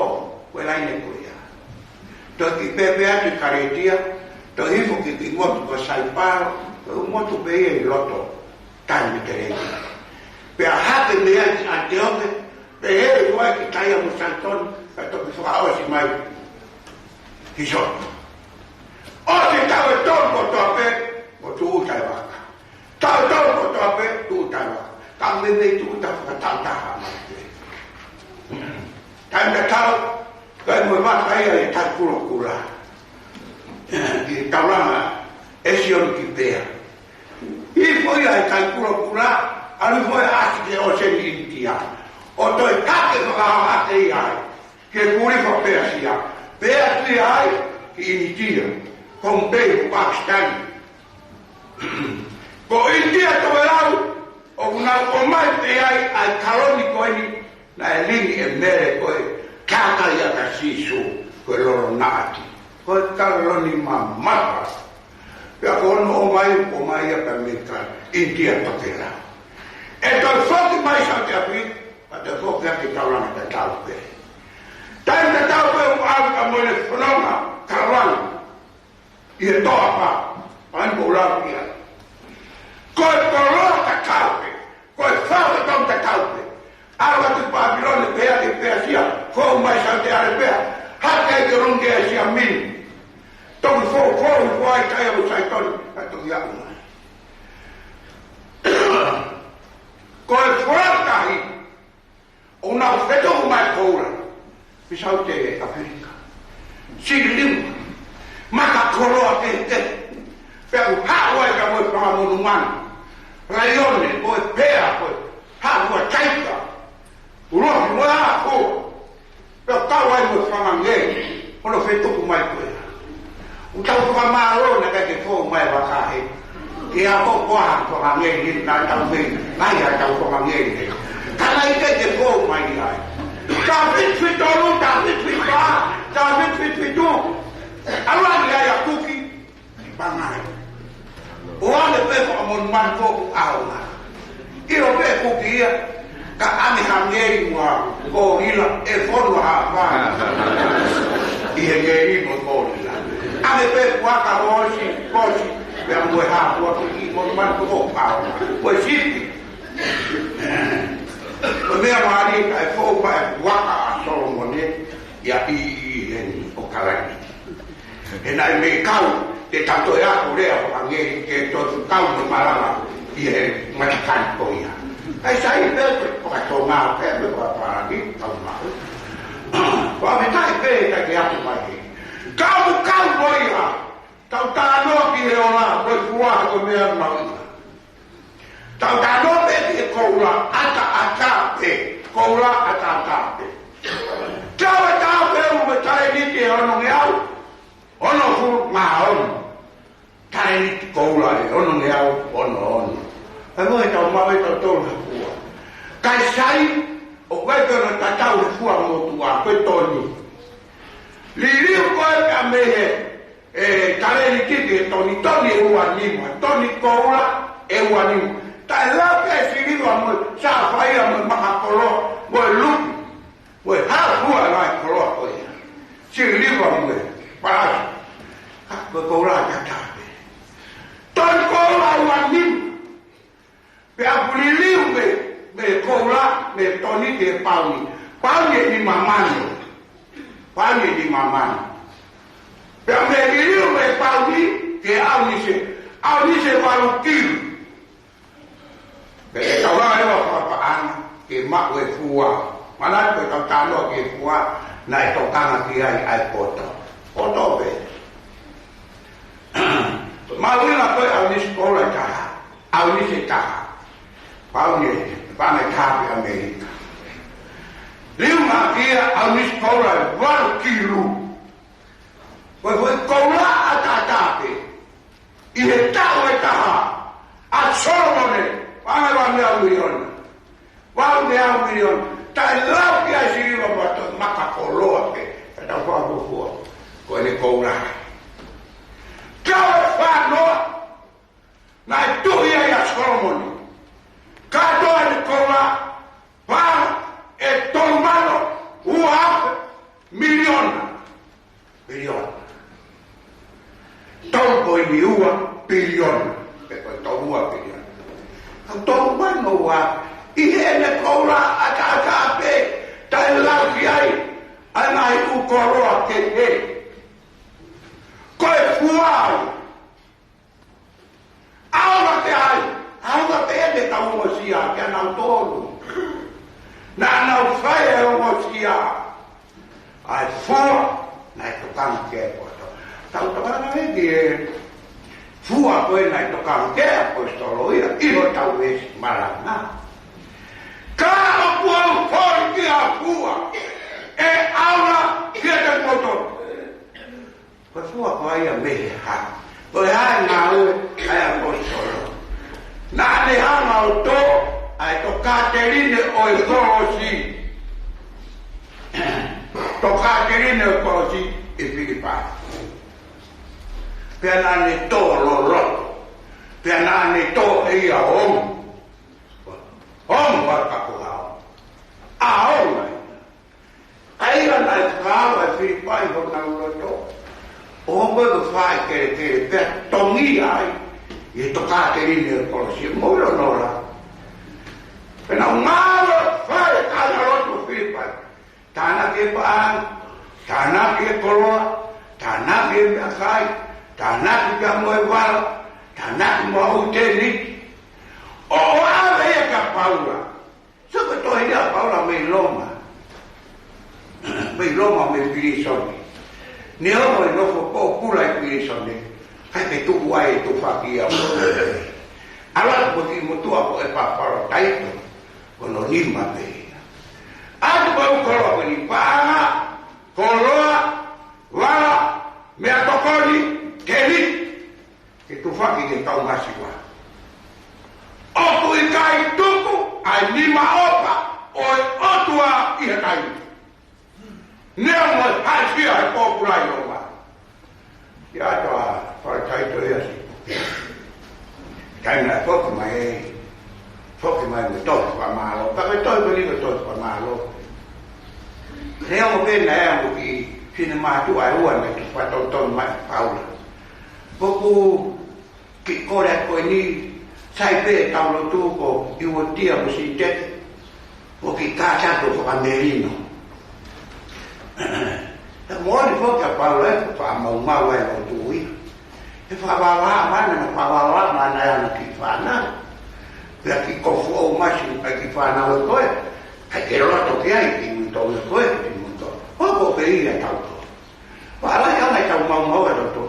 ko e laine ko ia. Toe kiʻi pēpē atu ki Kalētia, toe hifo ki he kiʻi motu ko Saipalo, ko e motu pē ia ʻi loto Taimi Teleni. Pea hake mei ai ki ʻAniteoke, pea hē ua ki Taia mo Saitoni, pea toki fakaʻosi mai ki Soto. ʻOsi e taʻu ʻe tolu kotoa pē, mo tūʻuta e vaka. Taʻu ʻe tolu kotoa pē, tūʻuta e vaka. Ka meimei tūʻuta fakataha mai pē. Taimi tatau, kae mo e vaka ia ʻi Kaikulokula. ʻI he taulanga ʻe Sioni ki Pea. Hifo ia ʻi Kaikulokula, ʻalu hifo ʻo ʻasi ki he ʻōseni ʻInitia. ʻO toe hake fakahahake ia ai ki he Kulifa Pēsia. Pea ʻalu ia ai ki ʻInitia, Pompei, Pakisitani. Ko ʻInitia tokelau, ʻoku nau ʻomai pē ai ʻa e kaloni ko eni, naʻe lingi ʻe Mele ko e kākā ia kia Sīsū, ko e lolo naʻati. Ko e kaloni mamafa. Pea ko hono ʻomai, ʻomai ia pē mei ʻInitia tokelau. ʻE toe foki mai South Africa, pea toe foki ʻaki e taulanga tatau pē. Taimi tatau pē ʻoku ʻalu ka mo ʻene fononga, taulanga. ʻI he toafa, ʻa eni ʻoku ou lau ki ai. Ko e koloa tatau pē, ko e fao tatau tatau pē. ʻAlu atu ki Pāpilone pea ki Pēsia, fou mai Saute ʻAlepea, hake ki ʻolunga ki ʻĒsia Mini. Toki fou, fou, fou ai Taia mo Saitoni, ka toki aʻu mai. Ko e folofola tahi, ʻoku nau fetuku mai koula mei Saute ʻAfilika. Sili lima. Maka koloa kehekehe. Pea ʻoku haʻu ai ka mo e fanga monumanu. Laione, ko e pea, ko e haʻu ʻa e taika. Ulofi mo e ako. Pea kau ai mo e fanga ngeli. Hono fetuku mai ko ē. ʻOku tau fakamālō naʻe ʻikai ke fou mai vaka he. Ke ako koa fanga ngeli, naʻa tau mei, naʻe ʻi ai ʻetau fanga ngeli. Ka naʻe ʻikai ke fou mai ai. Taʻu fitu fitu tolu, taʻu fitu fitu fā, taʻu fitu fitu fitu. ʻAlu ange ai ʻa Kuki ki Pangai. ʻO ʻave pē fakamonumanu ko ʻaonga. ʻIlo pē Kuki ia, ka ʻange ha ngeli mo ha kolila ʻe fonu ha fā. ʻI he ngeli mo e kolila. ʻAve pē puaka, kosi, kosi. Pea mo e hā, puaka ki monumanu ko ʻaonga. Ko e sipi. Ko e meʻa mālie kae fou mai e puaka ʻa Solomone ia ʻi, ʻi heni ʻo Kalaini. He naʻe mei kau, te tau toe ako lea ʻo hangē ke toe kau mo malanga ʻi he matakani ko ia. Kae sai pē ko e fakatonga pē mo e fakapālangi, tau maʻu. Ko e meʻa tai pē tai ke ako mai he. Kau mo kau ko ia, tau talanoa ki he ola, ko e fua ko e meʻa mahuʻinga. Tau talanoa pē ki he koula ʻataʻatā pē. Koula ʻataʻatā pē. Tau e tā pē u me talēniti ʻe onongeau. Onongofulu mā ono. Talēniti koula ʻe onongeau ono ono. ʻE mo e tau maʻu ʻe tautolu he fua. Kae sai, ʻoku ʻikai ke ʻi ai ha tatau he fua motuʻa, ko e toni. Liliu ko ē pea mei he ʻe, talēniti ki he toni, toni ʻe ua nima, toni koula ʻe ua nima. Taʻe lau pē siliva mo e sāfaia mo e makakoloa, mo e lupi, mo e hā fua ʻa e koloa ko ia. Siliva mo e palasi. Ka ko e koula ʻataʻatā pē. Toni koula ʻe ua nima. Pea ʻoku liliu mei, mei koula, mei toni ki he pauni. Pauni ʻe nima mano. Pauni ʻe nima mano. Pea mei liliu mei pauni ki he ʻaunise. ʻAunise ʻe valu kilu. Pea ʻe tau lava ʻo fakapaʻanga ke maʻu e fua. Manatu ko e tau talanoa ki he fua, naʻe tokanga ki ai ʻa e poto. Poto pē. Mahuʻinga ko e ʻaunise koula ʻe taha. ʻAunise ʻe taha. Pauni ʻe, pauni ʻe taha pē ʻAmelika. Liliu mai ki ai ʻaunise koula ʻe valu kilu. Ko e foʻi koula ʻataʻatā pē. ʻI he taʻu ʻe taha, ʻa Solomone, paʻanga ʻe valu ngeau miliona. Valu ngeau miliona. Taʻe lau ki ai siliva mo e makakoloa pē. Ka tau fakafuofua. Ko ʻene koula. Taʻu ʻe fā noa. Naʻe tuʻi ai ʻa Solomone. Kātoa ʻene koula, paʻanga ʻe tolu mano ua afe miliona. Miliona. Tolu poini ua piliona. Pe ko e tolu ua piliona. Ka tolu mano ua afe. ʻI heʻene koula ʻataʻatā pē. Taʻe lau ki ai ʻa e ngaahi ʻū koloa kehe. Ko e fua au. ʻAonga pē ai, ʻaonga pē ʻene tau ongosia kia nautolu. Naʻa nau fai e ongosia. ʻA e fua, naʻe tokanga ki ai e poto. Tau tokanga ki he fua ko ē naʻe tokanga ki ai e ʻaposetolo ia, ʻi hotau veesi malanga. Ka ʻoku ou fai ki ha fua, ʻe ʻaonga kiate kimoutolu. Ko e fua ko ia mei he hā? Ko e hā e ngāue ʻa e ʻaposetolo? Naʻa ne hanga ʻo tō ʻa e tokāteline ʻo e kolosi. Tokāteline ʻo e kolosi ʻi Filipai. Pea naʻa ne tō loloto. Pea naʻa ne tō ʻe ia ʻo ongo. Ongo ʻa e kapuhao. ʻAonga. ʻA ia naʻe fakaava ʻe Filipai honau loto. ʻO hoko ko e fai kelekele pea tongi ai ʻi he tokāteline ʻo e kolosi mo ʻilo nola. Pea nau ngāue fai kāingalotu ʻo Filipai. Tānaki e paʻanga, tānaki e koloa, tānaki e meʻakai, tānaki pea mo e vala, tānaki mo e ʻū tēniti. ʻO, ʻo ʻave ia kia Paula. Sio ko e tohi ʻa Paula mei Loma. Mei Loma mei pilīsone. Neongo e nofo pōpula ʻi pilīsone, ʻikai ke tuku ai e tufaki ia mo e. ʻAlu atu ko e kiʻi motuʻa ko ʻEpafalotaito, ko hono nima pē ia. ʻAtu ko e ʻū koloa ko eni, paʻanga, koloa, vala, meʻatokoni, tēniti. Ke tufaki ki he kau masiva. ʻOku ʻikai tuku ʻa e nima ʻofa kai. Neongo ʻa e haʻisia ʻa e pōpula ʻi Loma. Ia toa, fale taito ia si. Taimi naʻe foki mai ē, foki mai mo e tohi fakamālō. Pea ko e tohi ko eni ko e tohi fakamālō. Neongo pē naʻe ʻi ai mo e kiʻi finemātuʻa ʻe ua naʻe kiʻi fakatonutonu mai kia Paula. Ko ʻeku kiʻi kole ko eni, sai pē ʻetau lotu ko ʻIuotia mo Sintike, ʻo kiʻi kātaki ʻo fakamelino. He moʻoni foki ʻa Paula ʻoku fakamaumau ʻa e lotu ia. He fakavavā mai ʻena, fakavavā mai ʻena ʻa ʻena kiʻi fānau. Pea kiʻi kofu ʻo masi ʻa e kiʻi fānau ʻe ko ē. ʻIkai ke loto ki ai, kiʻi ui tō ʻe ko ē, kiʻi ui tō. Hoko pē ia tau tō. Pea ʻai ʻa e tau maumau ʻa e lotu.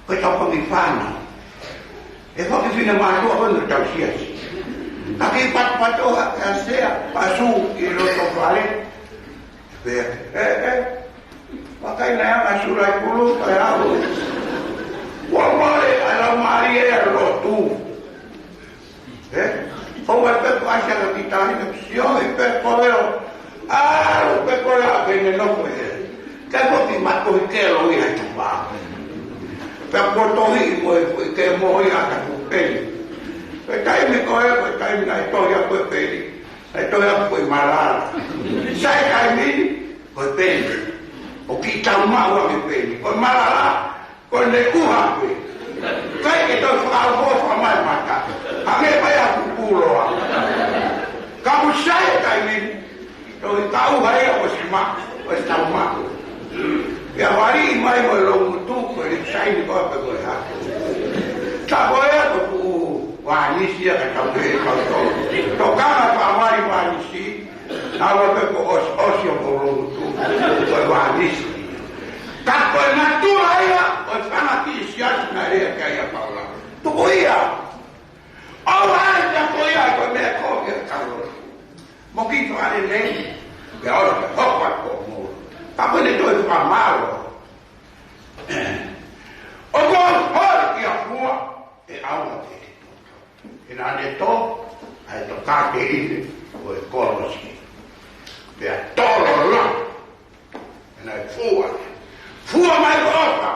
Ko e tau pangi fānau. ʻE foki finemātuʻa ko eni ʻo tau siasi. Ka kiʻi patupato ha, ha sea, pasu ʻi loto fale. Pea, ē, ē. Vakai naʻe anga sula ʻi pulu, kae au. Ua mole, ʻa e lau mālie ʻa e lotu. Ē? ʻO mai pē ko ʻAsia ka ki tahi ka sio ʻi pē ko eo. ʻAlu pē ko eo ʻa pē ne nofo ē. Ka ko ki mako i ke lo i hai tapa. Pea ko tohi i mo e ko i ke mo i ʻa ka ku peni. Ko e taimi ko ē, ko e taimi naʻe tohi ʻa ko e peni. Naʻe tohi ʻa ko e malala. Sai taimi ni, ko e peni. ʻO ki tau maʻu ʻa ke peni. Ko e malala, ko e ne kuha koe. ʻIkai ke tau fakaʻofoʻofa mai mata. Hangē mai ʻa kukuloa. Ka mo sai taimi, tau i tau hai ʻa ʻosi ma, ʻosi tau ma. Pea vali mai mo e loungutu, ko e sai ni ko pe ko e ha. Ka ko e ko ku vanisi ia ka tau ke kau tau. Tokanga ka vali vanisi, Nau ʻa pē ko ʻosi, ʻosi ʻo ko loungutu, ko e vanisi. Ka ko e natula ia, ko e fanga kiʻi siasi naʻe lea ki ai ʻa Paula. Tuku ia. ʻO ai ia ko ia, ko e meʻa ko ia ka lo. Mo ki fale nei, ke ʻosi ke hoko atu ko mo. Ka ko ʻene toe fakamālō. ʻO ko hoi ki a fua, ʻe ʻaua te te tō. He naʻa ne tō, ʻa e tokāteline ʻo e kolosi. Pea tōlolo. He naʻe fua. Fua mai ko ʻofa.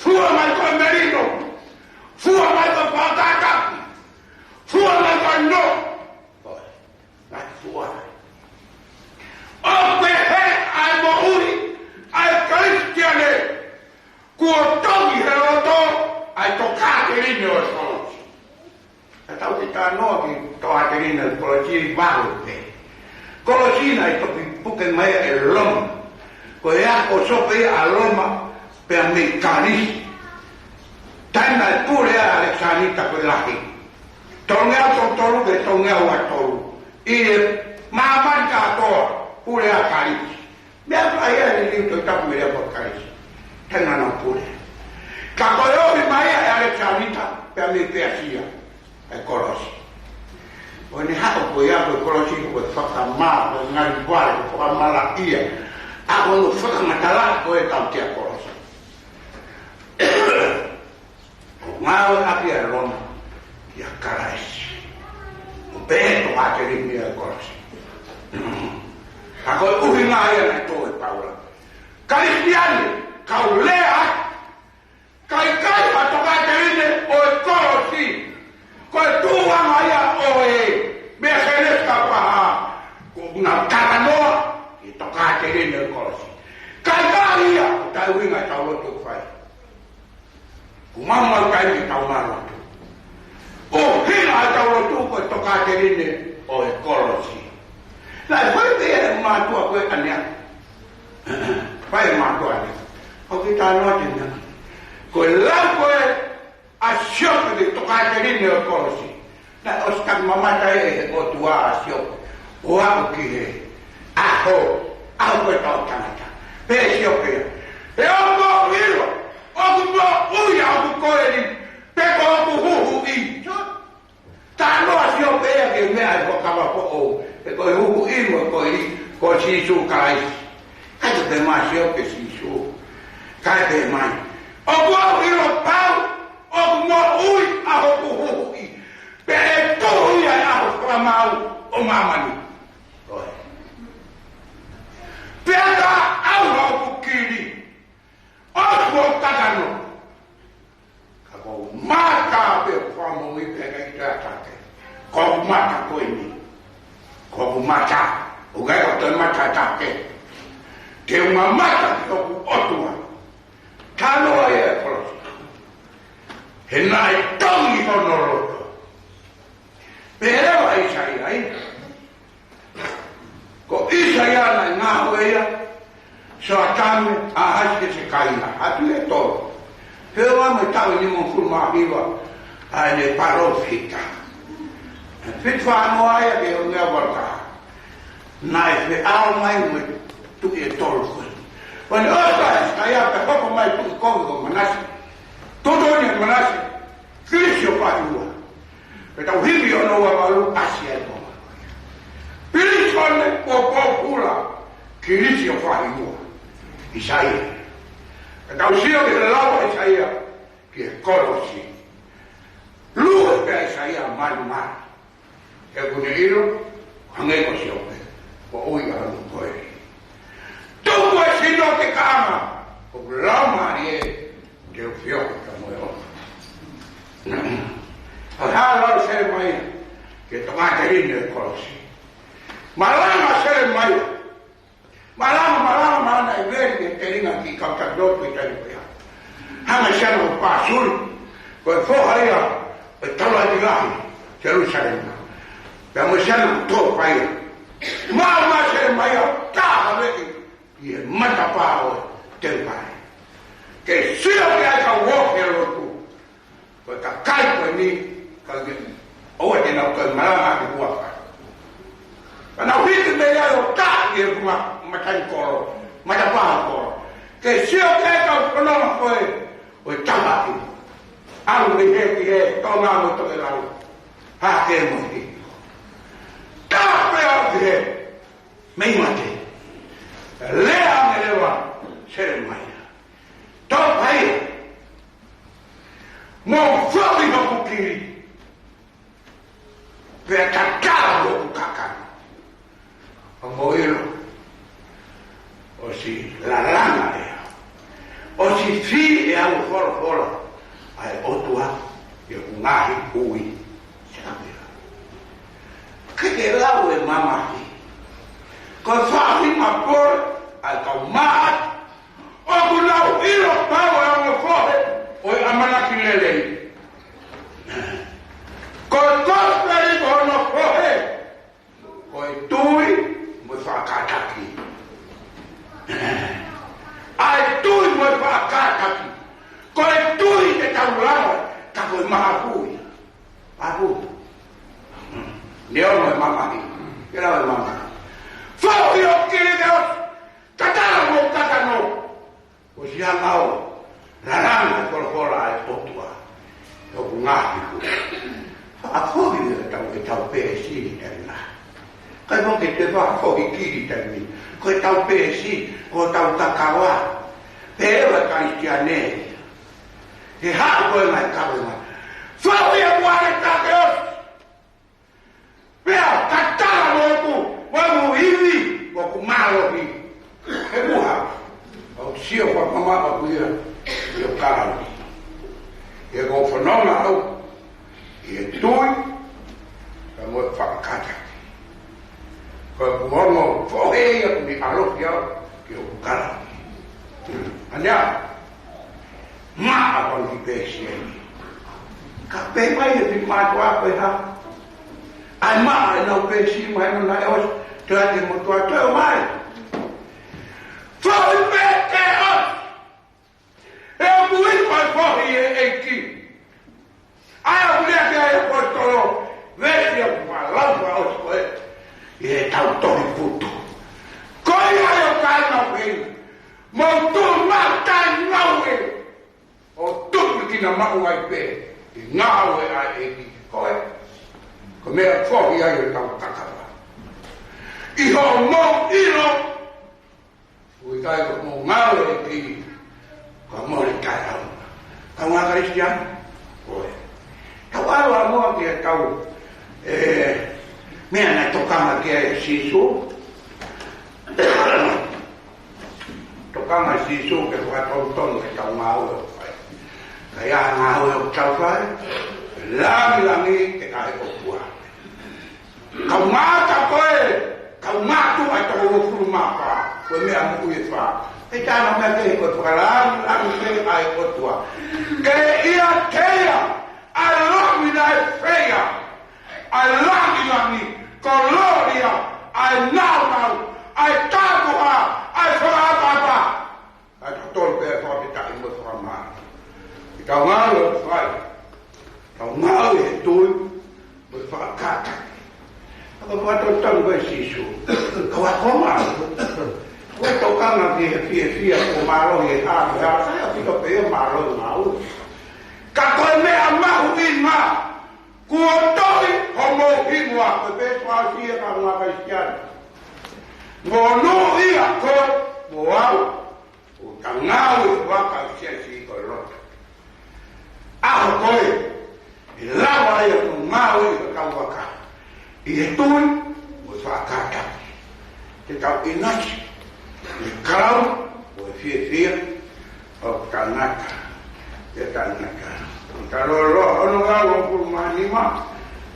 Fua mai ko e melino. Fua mai ko e fakakākaki. Fua mai ko e no. ʻOi. Naʻe fua. ʻO pehē ʻa e moʻui ʻa e Kalisitiane. Kuo toki he loto ʻa e tokāteline ʻo e kolosi. Ka tau kiʻi talanoa ki he tokāteline ʻo e kolosi ʻi valu pē. Kolosi naʻe toki puke mai ʻe Loma. Ko e ako sope ʻa Loma pea mei Kalisi. Taimi naʻe pule ai ʻa ʻAlekisānita ko e Lahi. Tolungeau tolu tolu pe tolungeau ua tolu. ʻI he māmani kātoa pule ʻa Kalisi. Meʻakai ʻa e liliu Tohi Tapu mei he lea ko Kalisi. Taimi naʻa nau pule. Ka ko e ohi mai ʻa ʻAlekisānita, pea mei Peasia, ʻa e kolosi. ʻO ne haʻu ko ia ko e kolosi ko e fakamā, ko e ngali vale, ko e fakamalaʻia. ʻA ko e fakangatala ko e tautea kolosi. ʻO ngāueʻaki ʻa Loma kia Kalaisi. ʻO pehē tokāteline ʻo e kolosi. Ka ko e ʻuhinga ia naʻe tō ʻe Paula. Kalisitiane, kau lea atu. Ka ʻikai ha tokāteline ʻo e kolosi. Ko e tuʻunga ia ʻo e meʻa Kēnesi ka paha. Ko ʻena talanoa ki he tokāteline ʻo e kolosi. Ka ʻikai ia, ʻoku taʻeʻuhinga ʻetau lotu ʻoku fai. Kuo maumau taimi ke tau ngalo atu. ʻUhinga ʻetau lotu ko e tokāteline ʻo e kolosi. Naʻe fai pē ʻe he mātuʻa ko ē ʻaneafi. Fai ʻe he mātuʻa ʻaneafi. ʻOku kiʻi talanoa atu ʻaneafi. Ko e lau ko ē ʻa Siope ki he tokāteline ʻo e kolosi. Naʻe ʻosi taki mamata ʻe he ʻOtua ʻa Siope. ʻO aʻu ki he ʻaho, ʻaho ko ē tau tangata. Pehē ʻe Siope ia. He ʻoku ou ʻilo, ʻoku moʻui ʻa hoku koeli, pe ko hoku huhuʻi. Talanoa ʻa Siope ia ki he meʻa ʻe fakavapoʻou. He ko e huhuʻi mo e koeli, ko Sīsū Kalaisi. ʻIkai ke pehē mai ʻa Siope Sīsū. Kae pehē mai. ʻOku ou ʻilo pau, ʻoku moʻui ʻa hoku huhuʻi. Pea ʻe tuʻu ia ʻi he ʻaho fakamaau ʻo māmani. ʻOi. Te u mamata ki hoku ʻOtua. Talanoa ia e kolosi. He naʻe tongi hono loto. Pehē leva ʻe ʻAisea ia. Ko ʻAisea naʻe ngāue ia, Soatane, ʻAhasi, Hesekaia, ʻa e tuʻi ʻe tolu. Pea ʻoku ʻi ai mo e taʻu ʻe nimangofulu mā hiva ʻa ʻene palōfita. Fitu fā noa ia ki he ʻuhinga ʻo e valu taha. Naʻe feʻao mai mo e tuʻi ʻe tolu ko ē. Ko ʻene ʻosi ʻa Hesekaia pea hoko mai tuʻi kovi ko Manase. Tuʻutuʻuni ʻe Manase, Kilisi ʻo Faʻahi Ua. Pea tau hiki ʻo noa valu ʻasi ai ko. Pilisone ʻo pōpula, Kilisi ʻo Faʻahi Ua. ʻAisea. Pea tau sio ki he lau ʻa ʻAisea ki he kolosi. Lue pē ʻa ʻAisea malimali. He ʻoku ne ʻilo, hangē ko Siope, ʻoku ʻi ai hono koeli. Tuku e sino ki he kaanga, ʻoku lau mai ē, te u fio ka mo e o. ʻA e hā e lau ʻa Selemaia ki he tokāteline ʻo e kolosi. Malanga ʻa Selemaia. Malanga, malanga, malanga ʻi he veli ke telinga ki he kau taki lotu ʻi he taimi ko ia. Hanga ʻe Siana ʻo pāsuli, ko e foha ia ʻo e taulaʻeiki lahi Selusalema. Pea mo Siana ʻo tō paia. Maʻu mai ʻe Selemaia taha veʻi ʻi he matapā ʻo e temipale. Ke sio ki ai kau ofi ʻa e lotu. Ko e kakai ko eni, ka ke ʻoua te nau toe malanga ʻi he huafa. Ka nau hiki mei ai ʻo taʻaki e funga matai kolo, matapā kolo. Ke sio ki ai kau fononga ko ē ʻo e tamaiki. ʻAlu mei hē ki hē, Tonga mo Tokelau. Hake mo hē. Tā pē au ki hē, mei mate. Lea ange leva ʻa Selemaia. Tō paia. Mou foki hoku kili. Pea tatala hoku kakano. ʻOku mou ʻilo. ʻOsi lalanga ʻe au. ʻOsi fili ʻe au e folofola ʻa e ʻOtua ʻi hoku ngaahi ui. Ke ke lau e mamahi. Ko e faʻahinga pole ʻa e kau maʻa ʻoku nau ʻilo pau ʻa e ongo fohe ʻo e ʻamanaki lelei. Ko e kosipeli ko hono fohe, ko e tui mo e faʻa kātaki. ʻA e tui mo e faʻa kātaki. Ko e tui te tau lava, ka ko e mahafu ia. Apu. Neongo e mamahi. Ke lau e mamahi. Foki hoku kili ke ʻosi. Tatala mo hoku kakano. ʻOsi hanga ʻo lalanga e folofola ʻa e ʻOtua ʻi hoku ngaahi ui. Fakafoki ʻetau, ʻetau peesi ʻi he taimi ni. Kae ʻikai ke te fakafoki kili taimi ni. Ko ʻetau peesi, ko ʻetau kakava. Pea ʻe Kalisitiane. He haʻu ko e ngaahi kavenga. Foki e muʻa ke ʻosi. Pea tatala mo hoku, mo hoku ivi, mo hoku mālohi. He muʻa, ʻoku ou sio fakamamaʻo ʻaku ia, ʻi hoku kalauni. He ʻoku ou fononga au ʻi he tui, pea mo e faʻa kātaki. Ko ʻeku ongo fohe ia ʻoku ne ʻaloʻi au ki hoku kalauni. Anea, maʻa pau ki peesi eni. Ka pehē mai e fili mātuʻa ko e hā. ʻAi maʻa ʻenau peesi mai no naʻe ʻosi, te ake mo tua toe mai. Foki pē ke ʻosi. He ʻoku ʻi ai e fohi ʻa e ʻEiki. ʻA ia ʻoku lea ki ai e ʻaposetolo, veesi ʻoku faʻa lau fakaʻosi ko ē ʻi heʻetau tohi putu. Ko ia ʻoku ʻikai ngāue. Mou tuʻu maʻu taʻengāue. ʻO tuʻu ki na maʻu ai pē ʻi he ngāue ʻa e ʻEiki. Ko e, ko e meʻa fohi ai ʻetau kakava. ʻI hoʻomou ʻilo, ʻoku ʻikai ko hoʻomou ngāue ʻEiki, ko e mole taʻeʻaonga. Kaungā Kalisitiane, ko e. Tau ʻalu ā muʻa ki heʻetau, ē, meʻa naʻe tokanga ki ai ʻa Sīsū. Tokanga ʻa Sīsū ke fakatonutonu ʻetau ngāue ʻoku fai. Ka ʻi ai ha ngāue ʻoku tau fai, langilangi ke ʻai ʻOtua. Kaungā ta ko ē, ka Mātiu ʻa e toko uofulu mā fā, ko e meʻa moʻui ʻe fā. ʻE tana meʻa ke ko e fakalāngilangi pē ʻa e ʻOtua. Ke ʻiate ia ʻa e lotu naʻe feia, ʻa e lāngilangi, kolōlia, ʻa e nāunau, ʻa e tapuhā, ʻa e fakaʻapaʻapa. ʻA e totonu pē fakafetaʻi mo e fakamālō. ʻI heʻetau ngāue ʻoku fai, tau ngāue he tui mo e faʻa kātaki. ʻA ka fakatau tau ʻe Sīsū, ka ʻoku ʻikai ko e ngāue. Ko e tokanga ki he fiefia, ko e mālohi he hā, he hā, sai ʻaupito pē ia mālohi ngāue. Ka ko e meʻa mahuʻinga, kuo tohi hoʻomou hingoa, ko e pē tuʻa sia ka ngā Kalisitiane. Mo nō ia ko mo au, ʻo ka ngāue vaka ʻo siasi ko e lotu. ʻAho ko ē, ʻe lava ai ʻa e ngāue ʻa e kau vaka. ʻI he tui, mo e faʻa kātaki. Ke tau ʻinasi, ʻi he kau, mo e fiefia, ʻo tangata, ʻi he tangata. Mita lōloa, ono ngāue ʻo pulu mā nima,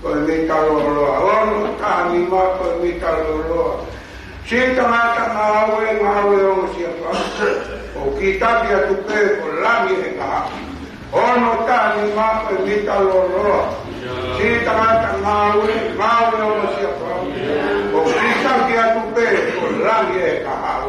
ko e mita lōloa, ono taha nima, ko e mita lōloa. Siʻi tangata ngāue, ngāue ʻo ongosia fau. ʻOku kītaki atu pē ko langi he kahaʻu. Ono taha nima ko e mita lōloa. Siʻi tangata ngāue, ngāue ʻo ongosia fau. ʻOku kītaki atu pē ko langi he kahaʻu.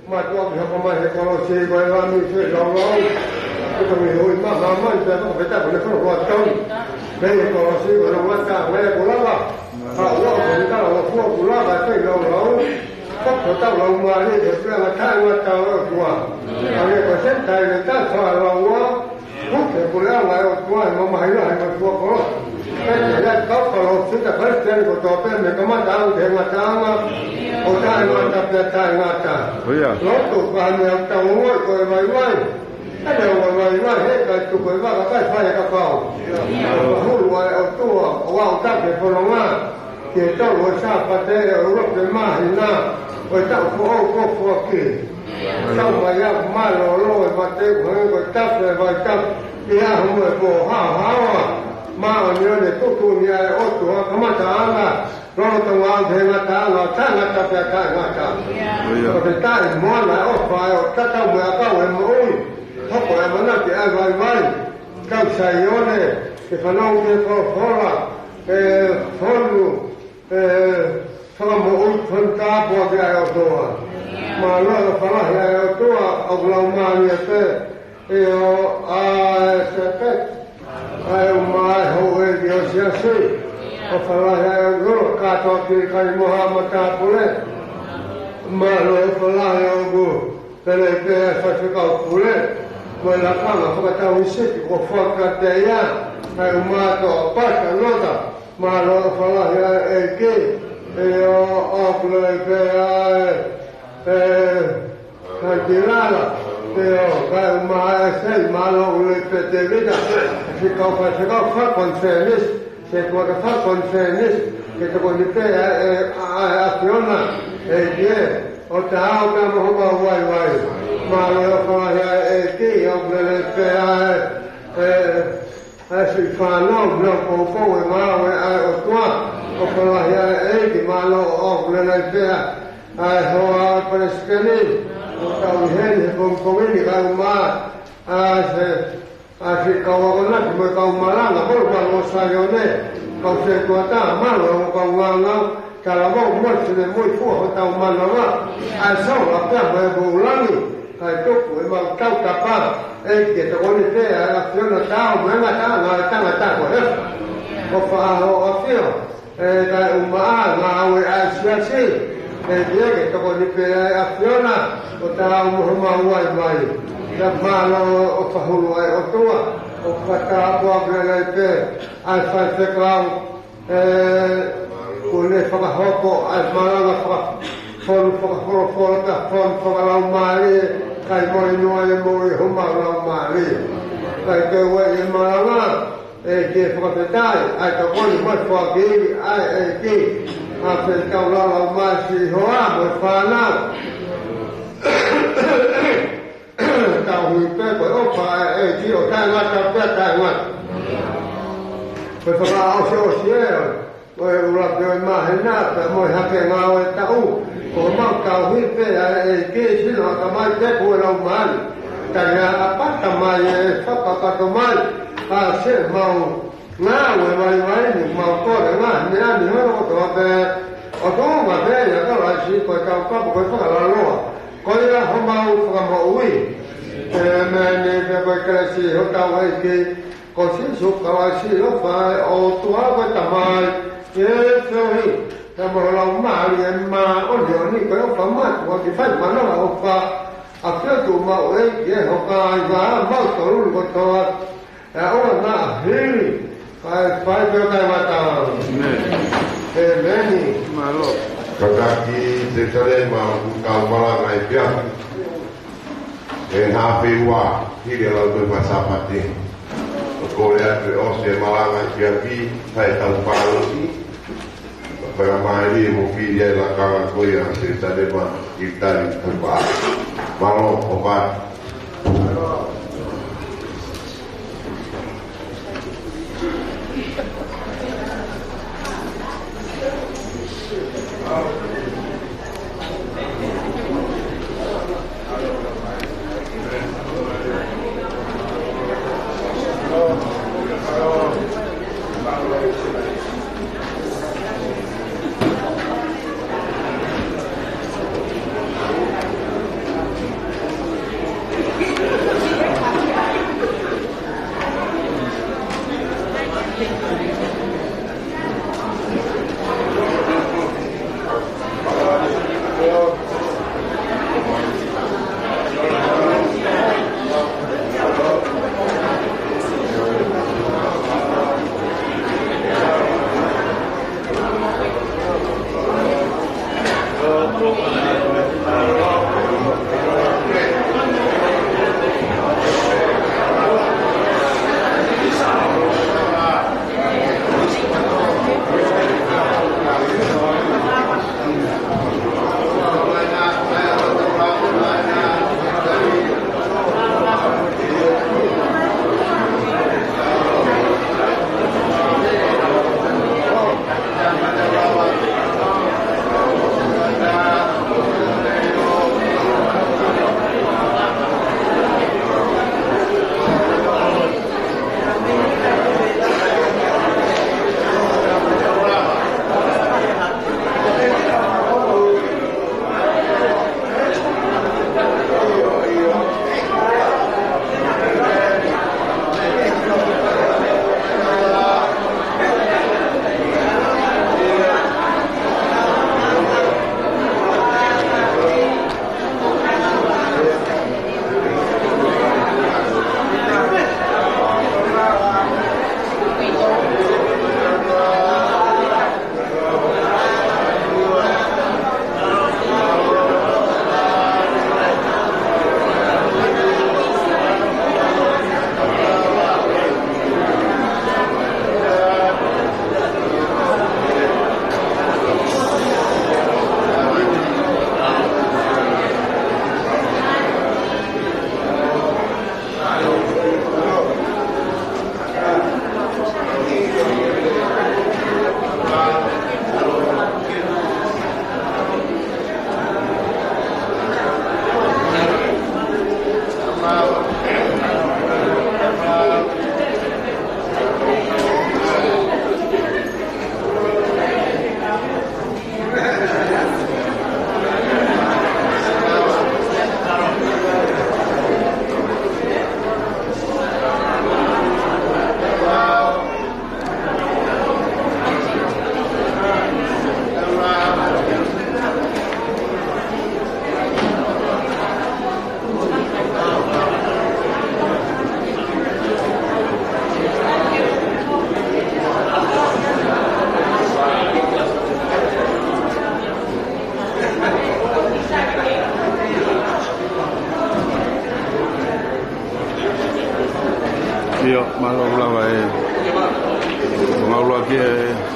Mātuʻaki hoko mai he kolosi ko e Lami feilaulau. Ko e tau ʻi hoi maha mai pea ko e peta ko e kolosi ko e Lami. Pea ko e kolosi ko e Lami ta mai ko lava. Ka ua ko e tala ua fua ko lava feilaulau. Ko e tau lau mali ko e puleʻanga taʻengata ʻo e ʻOtua. Ka ne ko e sentai le ta fa laua. Ko e puleʻanga ʻo e ʻOtua ʻe mamahi lahi mo e fua kolosi. Pea te ia kau kolosi ta Kalisitiane kotoa pē mei he kamataʻanga ki he ngataʻanga. ʻO taʻengata pea taʻengata. ʻIo. Loto ka ne au tau ngoi ko e vaivai. Ka ne au vaivai he kai tuku e vaka kai fai e kakau. Ka hulu ai ʻOtua ʻo aʻu taki e fononga. Ke tau ʻo Sāpate ʻo Lope Māhina ʻo e taʻu foʻou ko foaki. Tau mai ʻa mālōlō e mate ko e ko e tapu e vai tapu. ʻI he ʻaho mo e pō haohaoa, māʻoniʻoni e tuʻutuʻuni ʻa e ʻOtua, kamataʻanga, lolotonga ʻo e ngataʻanga, taʻengata pea taʻengata. ʻIo. Fakafetaʻi mo e ʻofa ʻa e ʻOtua, tatau mo e ʻakau ʻo e moʻui, hoko e ʻamanaki ʻa e vaivai, kau Saione, ke fanongo ki he folofola, ke fonu, ʻe fakamoʻui, fonu tāpuaki ʻa e ʻOtua. Mālō e ʻofa lahi ʻa e ʻOtua, ʻoku laumālie pē, ʻio, ʻa e Sēpeti, ʻa e uma ʻa e houʻeiki ʻo e siasi, ʻofa lahi ʻa e ʻOtua, kātoa ki he kakai mo haʻa matāpule. Mālō e ʻofa lahi ʻoku lelei pē ʻa e faifekau pule, mo e lakanga fakatau ʻi Siti, kuo foaki kiate ia ʻa e uma ʻa e toʻa pasi ʻa Nota. Mālō e ʻofa lahi ʻa e ʻEiki, ʻio, ʻoku lelei pē ʻa e, ʻe, Kantilala, ʻio, kae ʻumaʻā e sei, mālō ʻoku lelei pē Tēvita, faifekau, faifekau fakakonifelenisi, se tuata fakakonifelenisi, ke tokoni pē ʻa e, ʻa e ʻAfiona, ʻEiki ē, ʻo taau pē mo homau vaivai. Mālō e ʻofa lahi ʻa e ʻEiki, ʻoku lelei pē ʻa e, ʻe, ʻa e siʻi fānau, nau poupou e ngāue ʻa e ʻOtua, ʻofa lahi ʻa e ʻEiki, mālō ʻoku lelei pē ʻa e hoa ʻo e palesiteni, ʻoku tau ʻi heni he pongipongi ni kae ʻumaʻā, ʻa e, ʻa e siʻi kau akonaki mo e kau malanga, mo e kau ʻo Saione, kau setuata, mālō e kau ngāngau, talavou mo e finemui, fua hotau manava, ʻa e sola pea mo e voulangi, kae tuku ʻemau tautapa, ʻEiki ke tokoni pē ʻa e ʻAfiona, taau mo e ngataʻanga ʻo e tangata ko ē. ʻOfa ʻa hoʻo ʻAfio, ʻe, kae ʻumaʻā e ngāue ʻa e siasi, ʻEiki ke tokoni pē ʻa e ʻAfiona, ʻo taau mo homau vaivai. Pea mālō e ʻofa hulu ʻa e ʻOtua, ʻoku fakatapua pē lelei pē ʻa e faifekau, ʻe, kuo ne fakahoko ʻa e malanga faka-, fonu fakafolofola, fonu fakalaumālie, kae moʻui noa e moʻui homau laumālie. Kae kei ueʻi e malanga, ʻEiki fakafetaʻi, ʻa e tokoni mo e foaki ʻa e ʻEiki, ʻa e fetaulaki ʻa e siʻi hoa mo e fānau. Tau ui pē ko e ʻofa ʻa e ʻEiki ʻoku taʻengata pea taʻengata. Ko e fakaʻosiʻosi ē, ko e ʻuluaki ʻo e māhina, pea mo e hake ngāue ʻo e taʻu, ko homau tauhi pē ʻa e ʻEiki, sino ʻatamai, teku mo e laumālie. Tali ʻapata mai e fakakakato mai, ʻa siʻemau ngāue vaivai ni, mau kole ngaahi meʻa ni hono kotoa pē, ʻo tuʻunga pē ʻia Kalaisi ko e tau papa ko e fakalaloa. Ko ia homau fakamoʻui. ʻĒmeni. Pea ko e kelesi ʻa hotau ʻEiki ko Sīsū Kalaisi, ʻofa ʻa e ʻOtua ko e Tamai, ʻa e feohi ʻa e Laumālie Māʻoniʻoni, ko e ʻofa mātuʻaki fai mana ʻofa ʻa e ʻOtua, ʻa e ʻEiki ʻe hoko ai ʻa mautolu kotoa. ʻE ʻoua naʻa hili, kae fai pē ʻo taʻengata. ʻĒmeni. ʻĒmeni. Mālō. Kātaki Selusalema ʻoku kau malanga ʻi he efiafi. ʻE haafe ua, hili ʻa e lau ko e Sāpate. ʻOku ou kole atu ʻe ʻosi e malanga ʻi he efiafi, sai tau pālosi. Pea mālie mo fili ai e lakanga ko ia ʻa Selusalema ʻi he tali kupa. Mālō, ʻofa.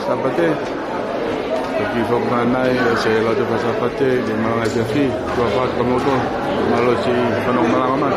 Sāpate. Toki foki mai ʻa e Lautohi Faka-Sāpate ke malanga ʻi he efiafi. Tuʻa ʻofa atu kia kimoutolu. Mālō e fanongo malanga mai.